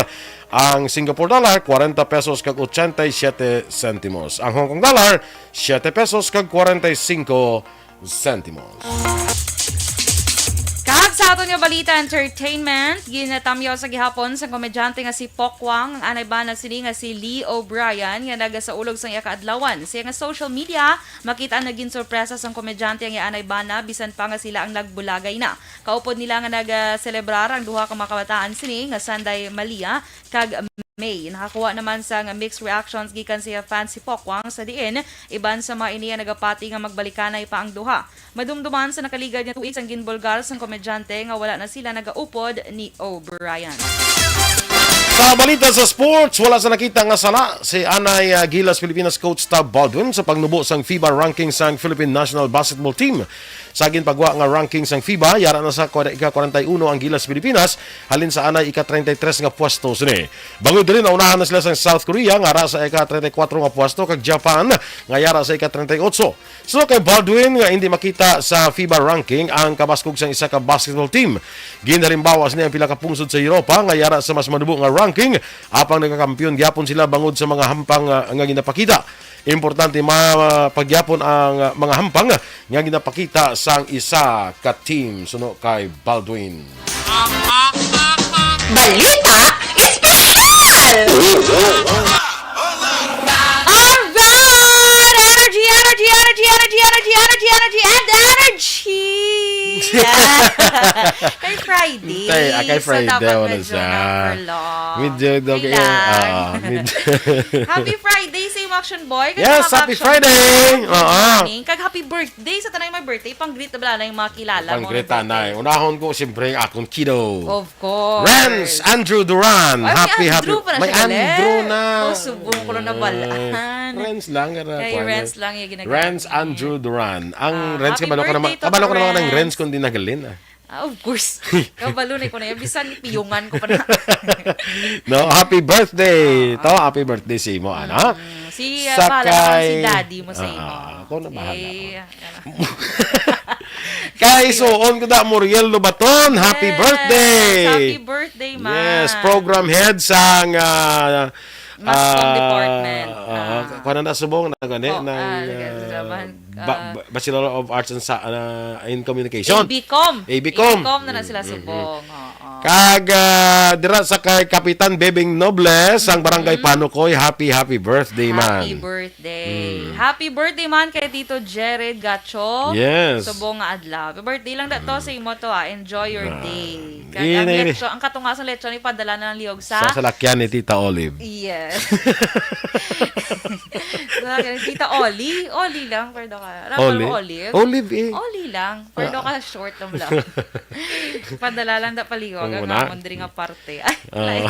Ang Singapore dollar, kwarenta pesos kag ochenta y siete sentimos. Ang Hong Kong dollar, siete pesos kag kwarenta y cinco sentimos. Kag sa aton nga balita, entertainment, ginatamyaw sa gihapon sang komedyante nga si Pok Wang ang anay bana sini nga si Lee O'Brien, nga nagasaulog sang iya kaadlawan. Sa iya nga social media, makita ang naging sorpresa sang komedyante ang iya anay bana, bisan pa nga sila ang nagbulagay na. Kaupod nila nga nagaselebrar ang duha ka mga kabataan sini nga sanday Malia kag May. Nakakuha naman sang mixed reactions gikan sa iya fans si Pok Wang, sa diin iban sa mga ini ang nagapati nga magbalikanay pa ang duha. Madumduman sa nakaligad nga tuig sang ginbulgar sang komedyante nga wala na sila nagaupod ni O'Brien. Sa balita sa sports, wala sa nakita nga sala si anay, ah, Gilas Pilipinas coach Tab Baldwin sa pagnubo sang fiba ranking sang Philippine National Basketball Team. Sa ginpagwa nga ranking sang fiba, yara na sa kwa-, ika-kwarenta y uno ang Gilas Pilipinas, halin sa anay ika-treinta y tres nga pwesto sini. Bangod diri, naunahan na sila sang South Korea nga ara sa ika-treinta y kuwatro nga pwesto, kag Japan nga yara sa ika-treinta y ocho. Suno kay Baldwin nga hindi makita sa fiba ranking ang kabaskog sang isa ka basketball team. Ginhalimbawa sini ang pila ka pungsod sa Europa nga yara sa mas manubo nga ranking, apang nagakampiyon gyapon sila bangod sa mga hampang, ah, nga ginapakita. Importante ma-, pagyapon ang, ah, mga hampang nga ginapakita sang isa ka team, suno kay Baldwin. Balita Espesyal! Alright! Energy, energy, energy, energy, energy, energy, energy, and energy! Kay Friday. Tay, ah, kay So, Friday, dapat wala medyo siya. Hyper lang. Medyo, Kay okay, lang. ah, medyo Happy Friday sa imo, Action Boy. Kag Yes, mga happy Action Friday! Boy, good Oo. morning. Kag happy birthday sa tanang may birthday. Pang-greet na bala na yung mga kilala mo Pang-greet na na, birthday. eh. Unahon ko, siyempre, ang akong kiddo. Of course. Renz Andrew Duran. Ay, may Happy, Andrew happy. pa na May siya, Andrew Galen. na. Oh, subong ko na nabalaan. Ay, Renz lang, ano, Kay kuwan, Renz eh. lang yung ginagamit. Renz Andrew Duran. Ang Ah, Renz, happy kabalo ko naman, birthday to kabalo ko naman ng Renz. Renz kung di nagalin, ah. Ah, of course. Kabalo na ko na yan. Bisan piyungan ko pa na. No, happy birthday. Ah, To, ah. happy birthday sa imo, ano? Mm, si, ah, Sa bahala na lang si kay daddy mo sa Ah, imo. ah, ako na bahala. Eh, ano. Kay Happy suon ko da, Muriel Lobaton, happy Yes, birthday! happy birthday, ma. Yes, program head sang, ah, Mascom ah, department. ah, Ah. kuwan na subong na gani, Oh, ng, ah, ah, sa man. Ba-, ah, ba-, Bachelor of Arts and sa, ah, in Communication. A B Com. A B Com. A B Com na na sila Mm, mm, subong. Oo. Kag, ah, dira sa kay Kapitan Bebing Nobles, ang Barangay Mm. Panukoy, happy, happy birthday, Happy man. birthday. Mm. Happy birthday man kay Tito Jared Gacho. Yes. Subong nga adlaw. Happy birthday lang dato Mm. sa imo to, ah. Enjoy your Ah. day. Kag Ini, ang ini. lechon, ang katungas sang lechon, ipadala na lang lihog sa Sa salakyan ni Tita Olive. Yes. Sa salakyan ni Tita Oli. Oli lang, pero ka. Oli? Olive? Olive, eh. Oli lang. Pero Ah. ka short lang lang. Padala lang da palihog Ang ang una? amon diri nga parte. Ay, Oh. like.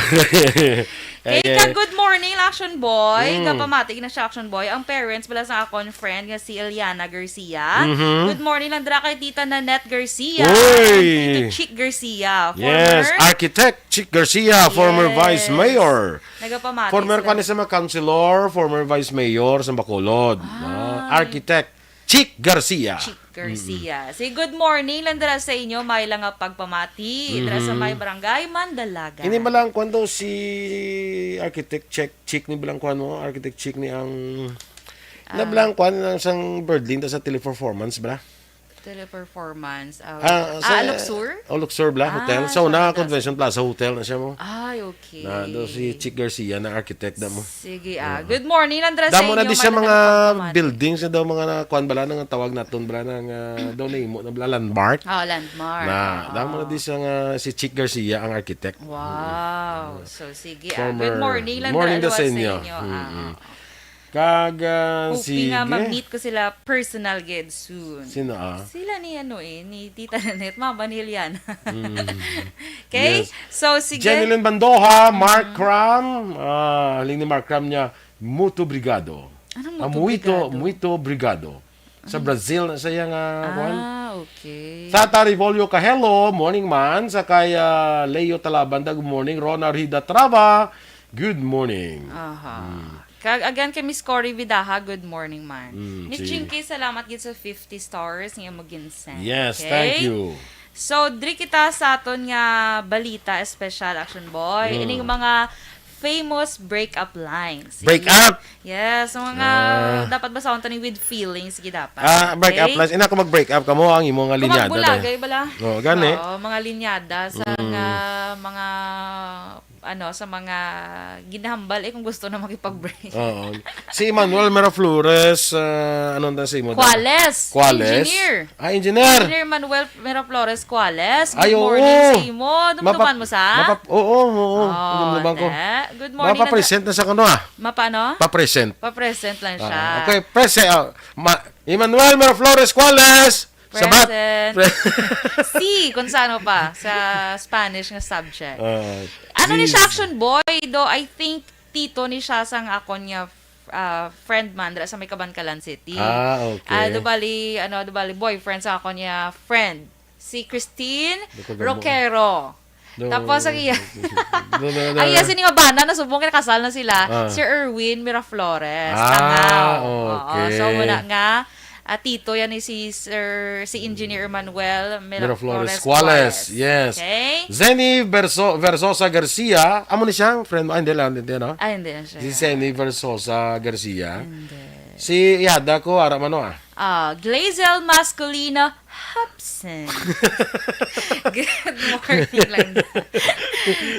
Okay, Okay. kag good morning, Action Boy. Mm. Gapamati na siya, Action Boy. Ang parents bala sa akon friend nga si Eliana Garcia. Mhm. Good morning lang dira kay Tita Nanette Garcia. Uy! Tito Chick Garcia, Yes, former Architect Chick Garcia, former Yes. Vice Mayor. Nagapamati Former sila. kwan sa mga councilor, former Vice Mayor sa Bacolod. Ah. Ah, Architect Chick Garcia. Chick Garcia. Mm-mm. Say good morning lang dira sa inyo, may lang nga pagpamati. Dira sa Mhm. may barangay, Mandalaga. Ini ba lang kwan daw si Architect Chick, Chick ni ba lang kwan mo? Architect Chick ni ang, na Ah. ba lang kwan ang sang Birdland sa teleperformance, bra? Teleperformance, ah, Ah, ah, sa ah, Luxor? Oh, Luxor bla, hotel. Ah, Sa una, sa Convention Plaza Hotel na siya mo. Ay, okay. Na, do si Chick Garcia na architect na mo. Sige, ah. Yeah. Good morning, Andres, sa Damo na inyo, di siya may mga nagpapamati. buildings na daw, mga na, kuwan bala, nang tawag naton bala, nang, ah, daw na imo na bala, landmark. Ah, landmark. Na, Oo. damo na di siya nga si Chick Garcia ang architect. Wow. Mm. So, sige, ah. Former Good morning lang, morning Andres, daw sa sa inyo. inyo, ah, Mm-mm. oo. Kag, ah, Hoping nga sige. ma-meet ko sila personal gid soon. Sino, ah? Sila ni, ano, eh, ni Tita Nanette, Mama ni Eliana. Mm. Okay? Yes. So, sige. Jenilyn Bandoha, Mark Mm. Cram, ah, haling ni Mark Cram niya, Muto Brigado. Anong Ah, Muto Muito, Brigado? Muito Brigado. Sa Ano? Brazil na siya nga, kuwan. Ah, okay. Sa Tarifolio Kahelo, morning man. Sa kay, ah, Leo Talabanda, good morning. Rona Rida Traba, good morning. Aha. Mm. Kag again kay Miss Cory Vidaha, good morning man. Mm, Miss sige. Jinky, salamat gid sa fifty stars nga mo ginsend. Yes, Okay? thank you. So, diri kita sa aton nga balita, special action boy. Mm. Ining mga famous breakup lines. Break Sige. up? Yes, ang mga Ah. dapat basahon tani with feelings, sige dapat. Ah, break up Okay? lines. Ina ko mag-break up kamo ang imo nga Kung linyada, magbulagay day. bala. Oo, gani. Oo, mga linyada sa Mm. nga, mga, ano, sa mga ginahambal, eh, kung gusto na makipag-break. Oo. Si Emmanuel Miraflores, ah, ano na si mo? Cuales. Cuales. Engineer. Ah, engineer. Engineer Manuel Miraflores Cuales. Ay, Good morning oo. sa imo. Dumduman Mapa-, mo sa? mapa-, oo, oo. Oh, Dumduman ko. te. Good morning, Mapa-present na sa kuno, ah. Mapa ano? Pa-present. Pa-present lang siya. Ah, okay, present, ah, ma-, Emmanuel Miraflores Cuales. Sabat. Present. Pre- Si, kung sa ano pa, sa Spanish nga subject. Ah, Ano ni si siya, Action Boy? Do, I think, tito ni siya sang akon nga, ah, friend man, dira sa may Kabankalan City. Ah, okay. Ah, do bali, ano, do bali, boyfriend sa akon nga friend. Si Christine Di ko gamo. Roquero. No. Tapos ang iya. No, no, no, Ay, no. yes, ini nga bana, nasubong kay nakasal na sila. Ah. Sir Erwin Miraflores, Ah, Tangaw. Oo, okay. so muna nga, ah, tito yan ni si Sir, si Engineer Emmanuel Miraflores Miraflores Cuales. Cuales. Yes. Okay? Zenny Verso-, Versosa Garcia. Amo ni siya, friend mo? Ah, hindi lang, hindi, no? Ay, hindi yan siya. Si Zenny Versosa Garcia. Hindi. Si Yada ko, ara man, no, ah. Ah, Glazel Masculino Hobson. Good morning lang.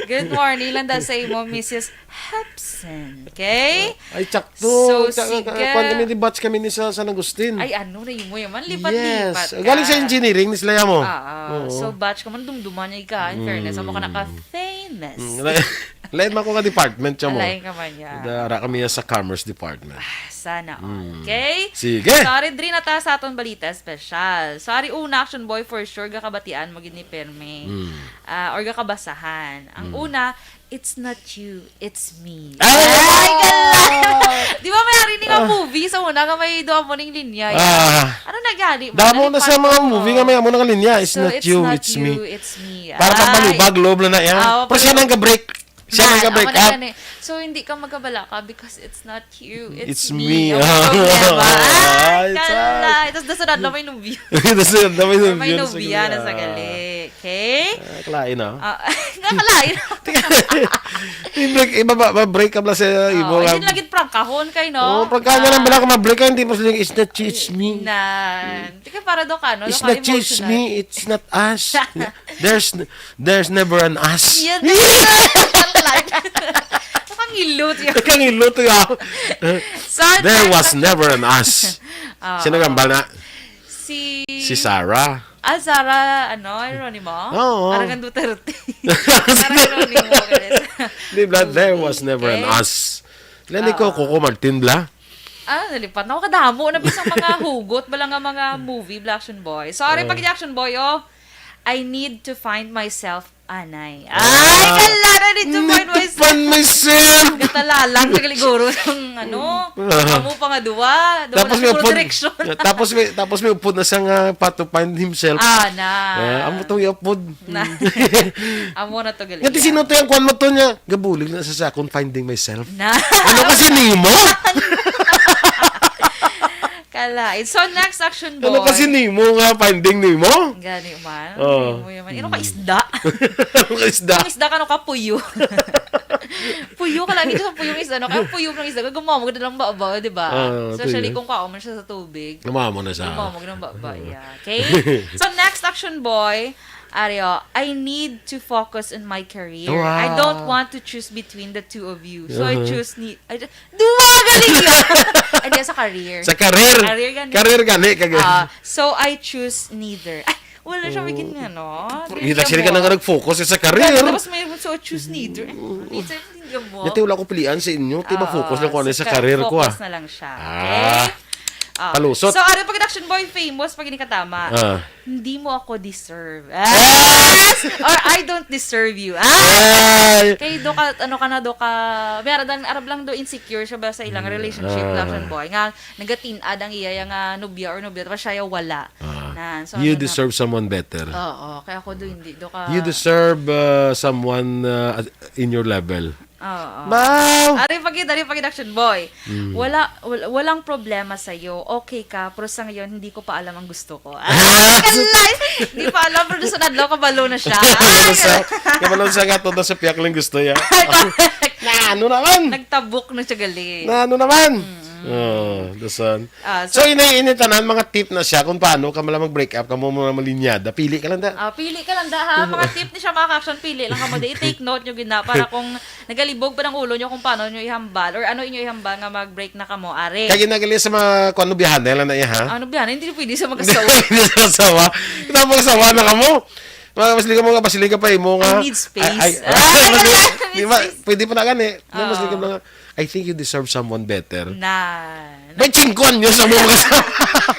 Good morning lang daw sa imo, Missus Hobson. Okay? Ay, tsakto. So, Tsaka, sige. kuwan kami, di batch kami ni sa San Agustin. Ay, ano na imo yaman? Lipat-lipat Yes. ka. Galing sa engineering, ni sila mo. Ah, ah. Oo. So, batch ka man, dumduman niya ka. In fairness, amo ka Mm. naka-famous. Mm, la-, lain man ko nga department siya mo. Lain ka man niya. Dara kami sa commerce department. Ah, sana all. Mm. Okay? Sige. Sorry, diri na ta sa aton balita special. Sorry, una, Action Boy, for sure, gakabatian mo gid ni Perme. Mm. Ah, or gakabasahan. Ang Mm. una, "It's not you, it's me." Ah! Ay, gala! Di ba may ari ni nga Ah. movie sa una nga may duha mo ning linya? Ah. Ano na gani? Damo na Nalipat sa mga ko. movie nga may amo nga linya, "It's So, not it's you, not it's me." you, it's me. Para Ay. pagbalubag, loob na na yan. Ah, Pero siya pag- nang ka-break. Siya Yan, nang ka-break amo na up. gani. So, hindi ka magkabala ka because it's not you, it's It's me. me. Ang problema. Ay, Ay, kala. sus. Tapos nasunod na may nobya. Nasunod na may Or may nobya sa nobya na sa gali. Ah. Okay? Ah, kalain, ah. Ah, nakalain. Teka, hindi Break, iba ba, ma-break up lang sa imo Oo, nga. Hindi lagi prangkahon kay, no? Oh, pagka na lang Ah. bala ka ma-break ka, hindi mo siling, "It's not you, it's me." Na, di ka para do ka, no? It's Loka not you, it's emotional. me, it's not us. There's n- there's never an us. Yan, yan. Nakangilot yun. Nakangilot yun. So, There next was na- never an us. Oo. Sino gambal na? Si Si Sarah. Ah, Sarah, ano, Ronimo? Oo. Aragan Duterte. Sarah Ronimo, guys. Di ba, there was never an Okay. us. Lani ko, Oo. Coco Martin, bla? Ah, nalipat na ako. Kadamo na bisang mga hugot, bala nga mga movie, bla, Action Boy. Sorry, Oo. pag Action Boy, oh. I need to find myself, anay. Ah. Ay, kala, I need to I need find to myself. find myself. Gatalalang sa kaliguro ng, ano, Ah. amo pa nga duwa. Duwa Tapos na may siguro upod, direksyon. tapos may, tapos may upod na sa nga path to find himself. Ah, na. Ah, amo tong iupod. Na. Amo na to, gali. Nga, ti sino to yung kwan mo to niya? Gabulig na sa, sa akong finding myself. Na. Ano kasi nimo? Kala. So, next, Action Boy. Ano kasi nimo nga finding nimo? Gani man. Oh. Nimo yun man. Ino ka Mm. isda? Ano ka isda? Ang isda ka, no, ka puyo. Puyo ka lagi sa puyong isda, no? Kaya puyo ng isda, gumamag na lang baba, di ba? Ah, Especially puyo. kung kaon man siya sa tubig. Gumamag na siya. Gumamag ng baba, yeah. Okay? So, next, Action Boy, Ario, I need to focus on my career. I don't Wow. want to choose between the two of you. So, I Uh-huh. choose ni-, I ju-, duwa, galing yun! Ay, di, sa career. Sa career. Career gani. Career gani, kag- Ah, so, I choose neither. Ay, wala siya Oh. maging ano. Di Hindi lang siya sila ka mo. nang nag-focus sa career. Tapos may, so, I choose neither. Ay, it's a thing mo. Dati wala ko pilian sa inyo. Ti Oo, ma-focus lang ko ano sa sa ka-, career ko, focus ah. na lang siya. Ah. Okay? Ah. Palusot. So, ano pag Action Boy famous pag ini katama? Ah. Hindi mo ako deserve. Ah! Yes! Or I don't deserve you. Ah! Ay! Kay do ka, ano ka na, do ka, may ara-, dan-, arab lang do insecure siya ba sa ilang Mm, relationship ah. lang, Action Boy. Nga, nagatin-ad ang iya, iya nga nobya or nobya, tapos siya yung wala. Ah. Na, so, You ano na, deserve someone better. Oo, kaya ako do hindi, do ka You deserve, uh, someone, uh, in your level. Oo. Wow! Ari pagid, ari pagid, Action Boy. Mm. Wala, wal-, walang problema sa'yo. Okay ka, pero sa ngayon, hindi ko pa alam ang gusto ko. Ah, Ah, kalay! Hindi pa alam, pero sa nadlaw, kabalo na siya. Kabalo sa, Ay, kabalo sa nga, todo sa piyak lang gusto ya. Correct. Na ano naman? Nagtabok na siya gali. Na ano naman? Mm. Oh, dasan. Ah, So, so ini, ini tanan, mga tip na siya kung paano ka mala mag-break up, kamo mga malinyada. Pili ka lang da. Ah, pili ka lang da, ha? Mga tip ni siya, mga ka-action, pili lang kamo da. I-take note nyo gid na para kung nagalibog pa ng ulo nyo kung paano nyo ihambal or ano inyo ihambal nga mag-break na kamo, are. Kaya ginagali sa mga kuan, nobyahan, dahil na iya, ha? Ano ba yan? Hindi pwede sa mag-asawa. Hindi sa asawa. Kita mag-asawa na kamo. Mga basiliga mo nga, basiliga pa imo nga. I need space. Ay, ay, Ah, di ba, I need space. Pwede pa na gani. Mga Oo. basiliga mo nga, "I think you deserve someone better." Na, May chingkon nyo sa mga kasama.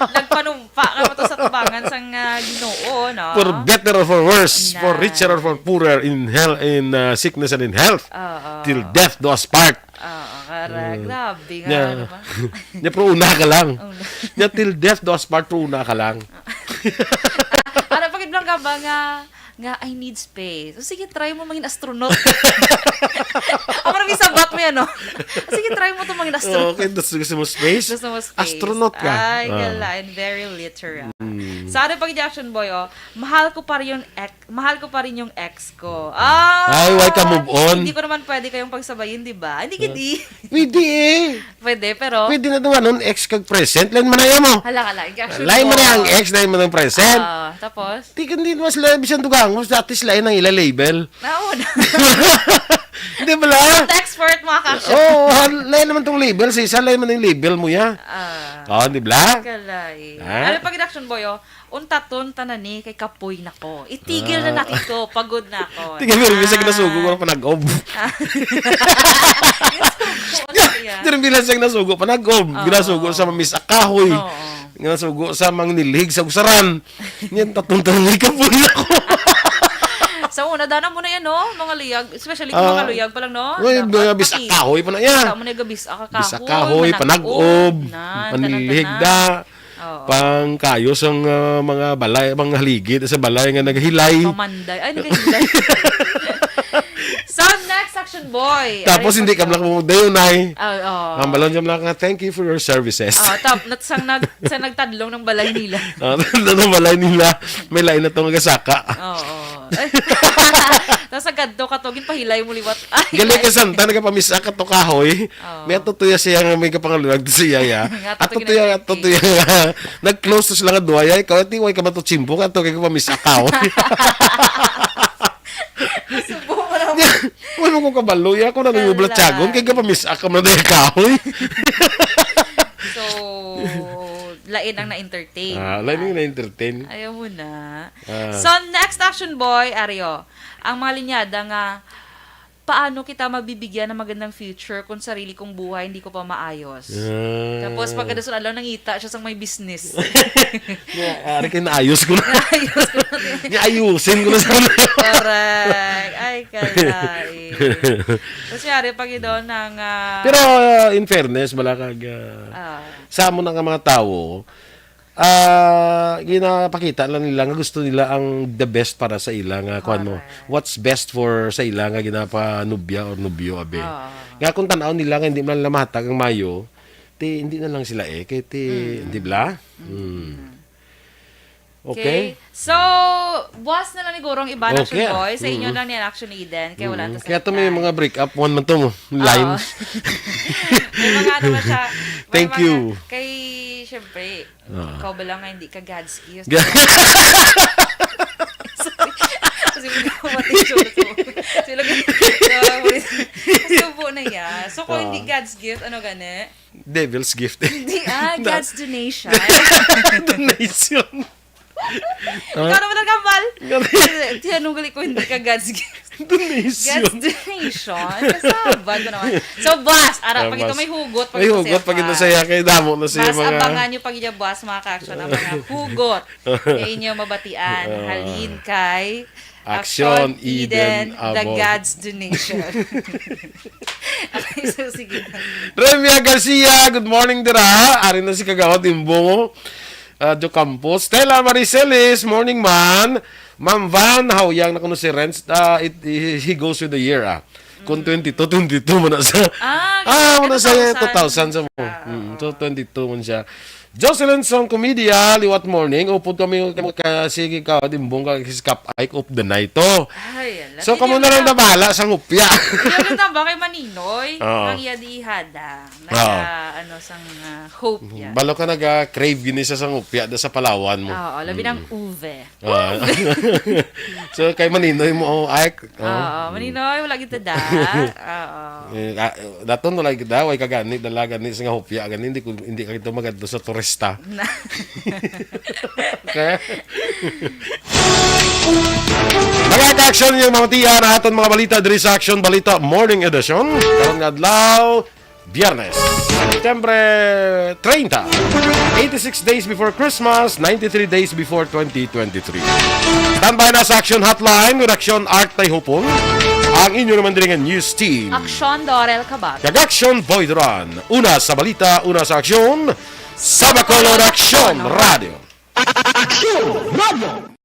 Nagpanumpa ka mo to sa tubangan sang, ah, Ginoo, no? For better or for worse, for Na. richer or for poorer, in hell, in, uh, sickness and in health, Oo. till death do us part. Oo, kara-, Mm. grabe nga, Nya, ano ba? nya, pero una ka lang. Una. Nya, till death do us part, pero una ka lang. Ano, pag lang ka ba nga, nga, "I need space." O, sige, try mo mangin astronaut. Ako na may sabat mo yan, no? Sige, try mo to mangin astronaut. Okay, gusto, gusto mo space? Gusto mo space. Astronaut ka. Ay, Ah. gala, and very literal. Mm. Sa ating pag-reaction, boy, oh, "Mahal ko pa rin yung ex, mahal ko pa rin yung ex ko." Ah, Ay, why ka move on? Hindi ko naman pwede kayong pagsabayin, di ba? Hindi, Ah. hindi. Pwede eh. Pwede, pero Pwede na doon, anong ex kag present? Lain man na mo. Hala, hala, reaction Lain mo. man na ang ex, lain man ang present. Ah, tapos? Di ka, hindi naman sila, bisan dugang mo, dati sila yun ang ila label. Nauna. Di ba lang? Expert, mga ka-action. Oo, hal-, lain naman tong label. Sa isa, lain man yung label mo, ya. Ah. Oh, di ba? Kalay. Ha? Ano pag reaction, boy, oh? "Untaton tanan ni kay kapoy na ko. Itigil na Ah. natin to. Pagod na ako." Tigil, pero bisag Ah. nasugo ko ng panag-ob. Ah. Yung sugo ko na siya. Pero bilang siyang nasugo, panag-ob. Oo. Ginasugo sa mamis akahoy. Oo. Ginasugo sa mangnilhig sa usaran. Yan, taton tanan ni kapoy na ko. Sa una, dana mo na yan, no? Mga luyag, especially kung Ah. mga luyag pa lang, no? Uy, Dapat mga bis paki-, akahoy pa na yan. Kita mo na yung gabis akahoy, Bis akahoy, manag-ob, panag-ob, na, panlilihig tanan-tanan. da, Oo. pang kayo sang, ah, mga balay, mga haligi sa balay nga naghilay. Mamanday. Ay, naghilay. So, next action, boy. Tapos Aray, hindi ka pagka- lang mo dayon, ay. Ah, oo. Ang balon niya lang nga, "Thank you for your services." Oh, tap-, nat-, sang nag-, sa nagtadlong ng balay nila. Ah, ng balay nila, may lain na tong gasaka. Oo. Tapos sa kadto ka to, ginpahilay mo liwat. Ay, Gali ay. Ka santa, nagapamisa ka to kahoy. Oo. May ato tuya siya nga may kapangalulag to siya, ya. Nga ato Ato tuya, tuya, ato tuya. Nag-close to sila nga duwa, ya. Ikaw, ati, way ka ba to chimbo? Ato kay kapamisa kahoy. Subo mo na. Wala mo ko kabalo, ya. Ako na may Wala. Blatyagon, kay kapamisa ka man na kahoy. So, lain ang na-entertain. Ah, lain ang na-entertain. Ayaw mo na. Ah. So, next action, boy, Ario. Ang mga linyada nga, paano kita mabibigyan ng magandang future kung sarili kong buhay hindi ko pa maayos? Ah. Tapos, pagkadason adlaw, nangita siya sang may business. Nga, ari kay naayos ko na. Naayos ko na. Nga ayusin ko na sana. Correct. Ay, kalay. Tapos, yari, pag idol ng, ah, Pero, uh, in fairness, bala kag, uh, Ah. sa amo na nga mga tawo, ah, ginapakita lang nila nga gusto nila ang the best para sa ila nga kuwan mo. Correct. What's best for sa ila nga ginapanubya or nubyo, abi. Oo. Nga kung tan-aw nila nga hindi man nila mahatag ang mayo, ti hindi na lang sila eh, kay ti, Mm. di ba? Mm. Mm. Okay. Okay. So, buwas na lang ni Gurong iba na Okay, action ah. Boy. Sa inyo Mm. lang ni action ni Eden. Kaya wala Mm. to sa Kaya to may itan. Mga break up, one man to mo. Oo. Lines. May mga ano ba siya? May Thank mga, you. Kay, syempre, Oo. ikaw ba lang nga hindi ka God's gift? Ga- Kasi hindi ko matensyon to. Sila ganito. Subo na ya. So, kung Oo. hindi God's gift, ano gani? Devil's gift. Hindi, ah, God's donation. Donation. Ikaw naman ang kambal. Grabe. Tiyan mo gali ko, hindi ka God's gift. Donation. God's donation. Kasabag ko naman. So, boss, ara, Ah, pag ito boss. May hugot, pag May ito hugot, siya, pag ito boss. Saya, kay damo na siya Mas mga abangan nyo pag iya, boss, mga ka-action, ang mga hugot na inyo mabatian. Ah. Halin kay Action, Action, Eden, Eden, the Abon. God's donation. Okay, so, sige. Remia Garcia, good morning, dira. Ari na si Kagawad Imbong. Ah, Jocampo. Stella Maricelis, morning, man. Ma'am Van, hawyang na kuno si Renz. Ah, it, he, he goes with the year, ah. Kung Mm. twenty-two, twenty-two mo na sa Ah, Ah, mo na sa two thousand. Two thousand sa mo. Ah, Mm, oo. So, twenty-two mo siya. Jocelyn Song Comedia, liwat morning. Upod kami ka-, sige ka, Dimbong ka, si Kap Ike of the night to. Ay, ala, So, sige kamo na lang na. Na bahala sa ngupya. Hindi lang tamba kay Maninoy. Oo. Ang iya di ihada. Naga, Oo. Ano, sang, ah, hope ya. Balo ka naga-crave gini sa, sa ngupya da sa Palawan mo. Oo, labi ng Mm. uve. Ah. Uve. So, kay Maninoy mo, oh, Ike. Oo, Oo. Maninoy, wala kita da. Oo. Eh, ah, daton wala kita, way ka gani, dala gani sa nga hopya, gani, hindi ko, hindi ka ito magadto sa turista. Na. Okay? Mga ka-action, yung mga tiyan, aton mga balita diri sa Action Balita Morning Edition. Karon nga adlaw, Biyernes, September treinta. Eighty-six days before Christmas, ninety-three days before twenty twenty-three. Standby na sa Action Hotline with Action Art Tayhupon, ang inyo naman diri nga news team. Action Dorel Cabag. Kag Action Boy Duran. Una sa balita, una sa aksyon, sa Bacolod Action Radio. Action Radio.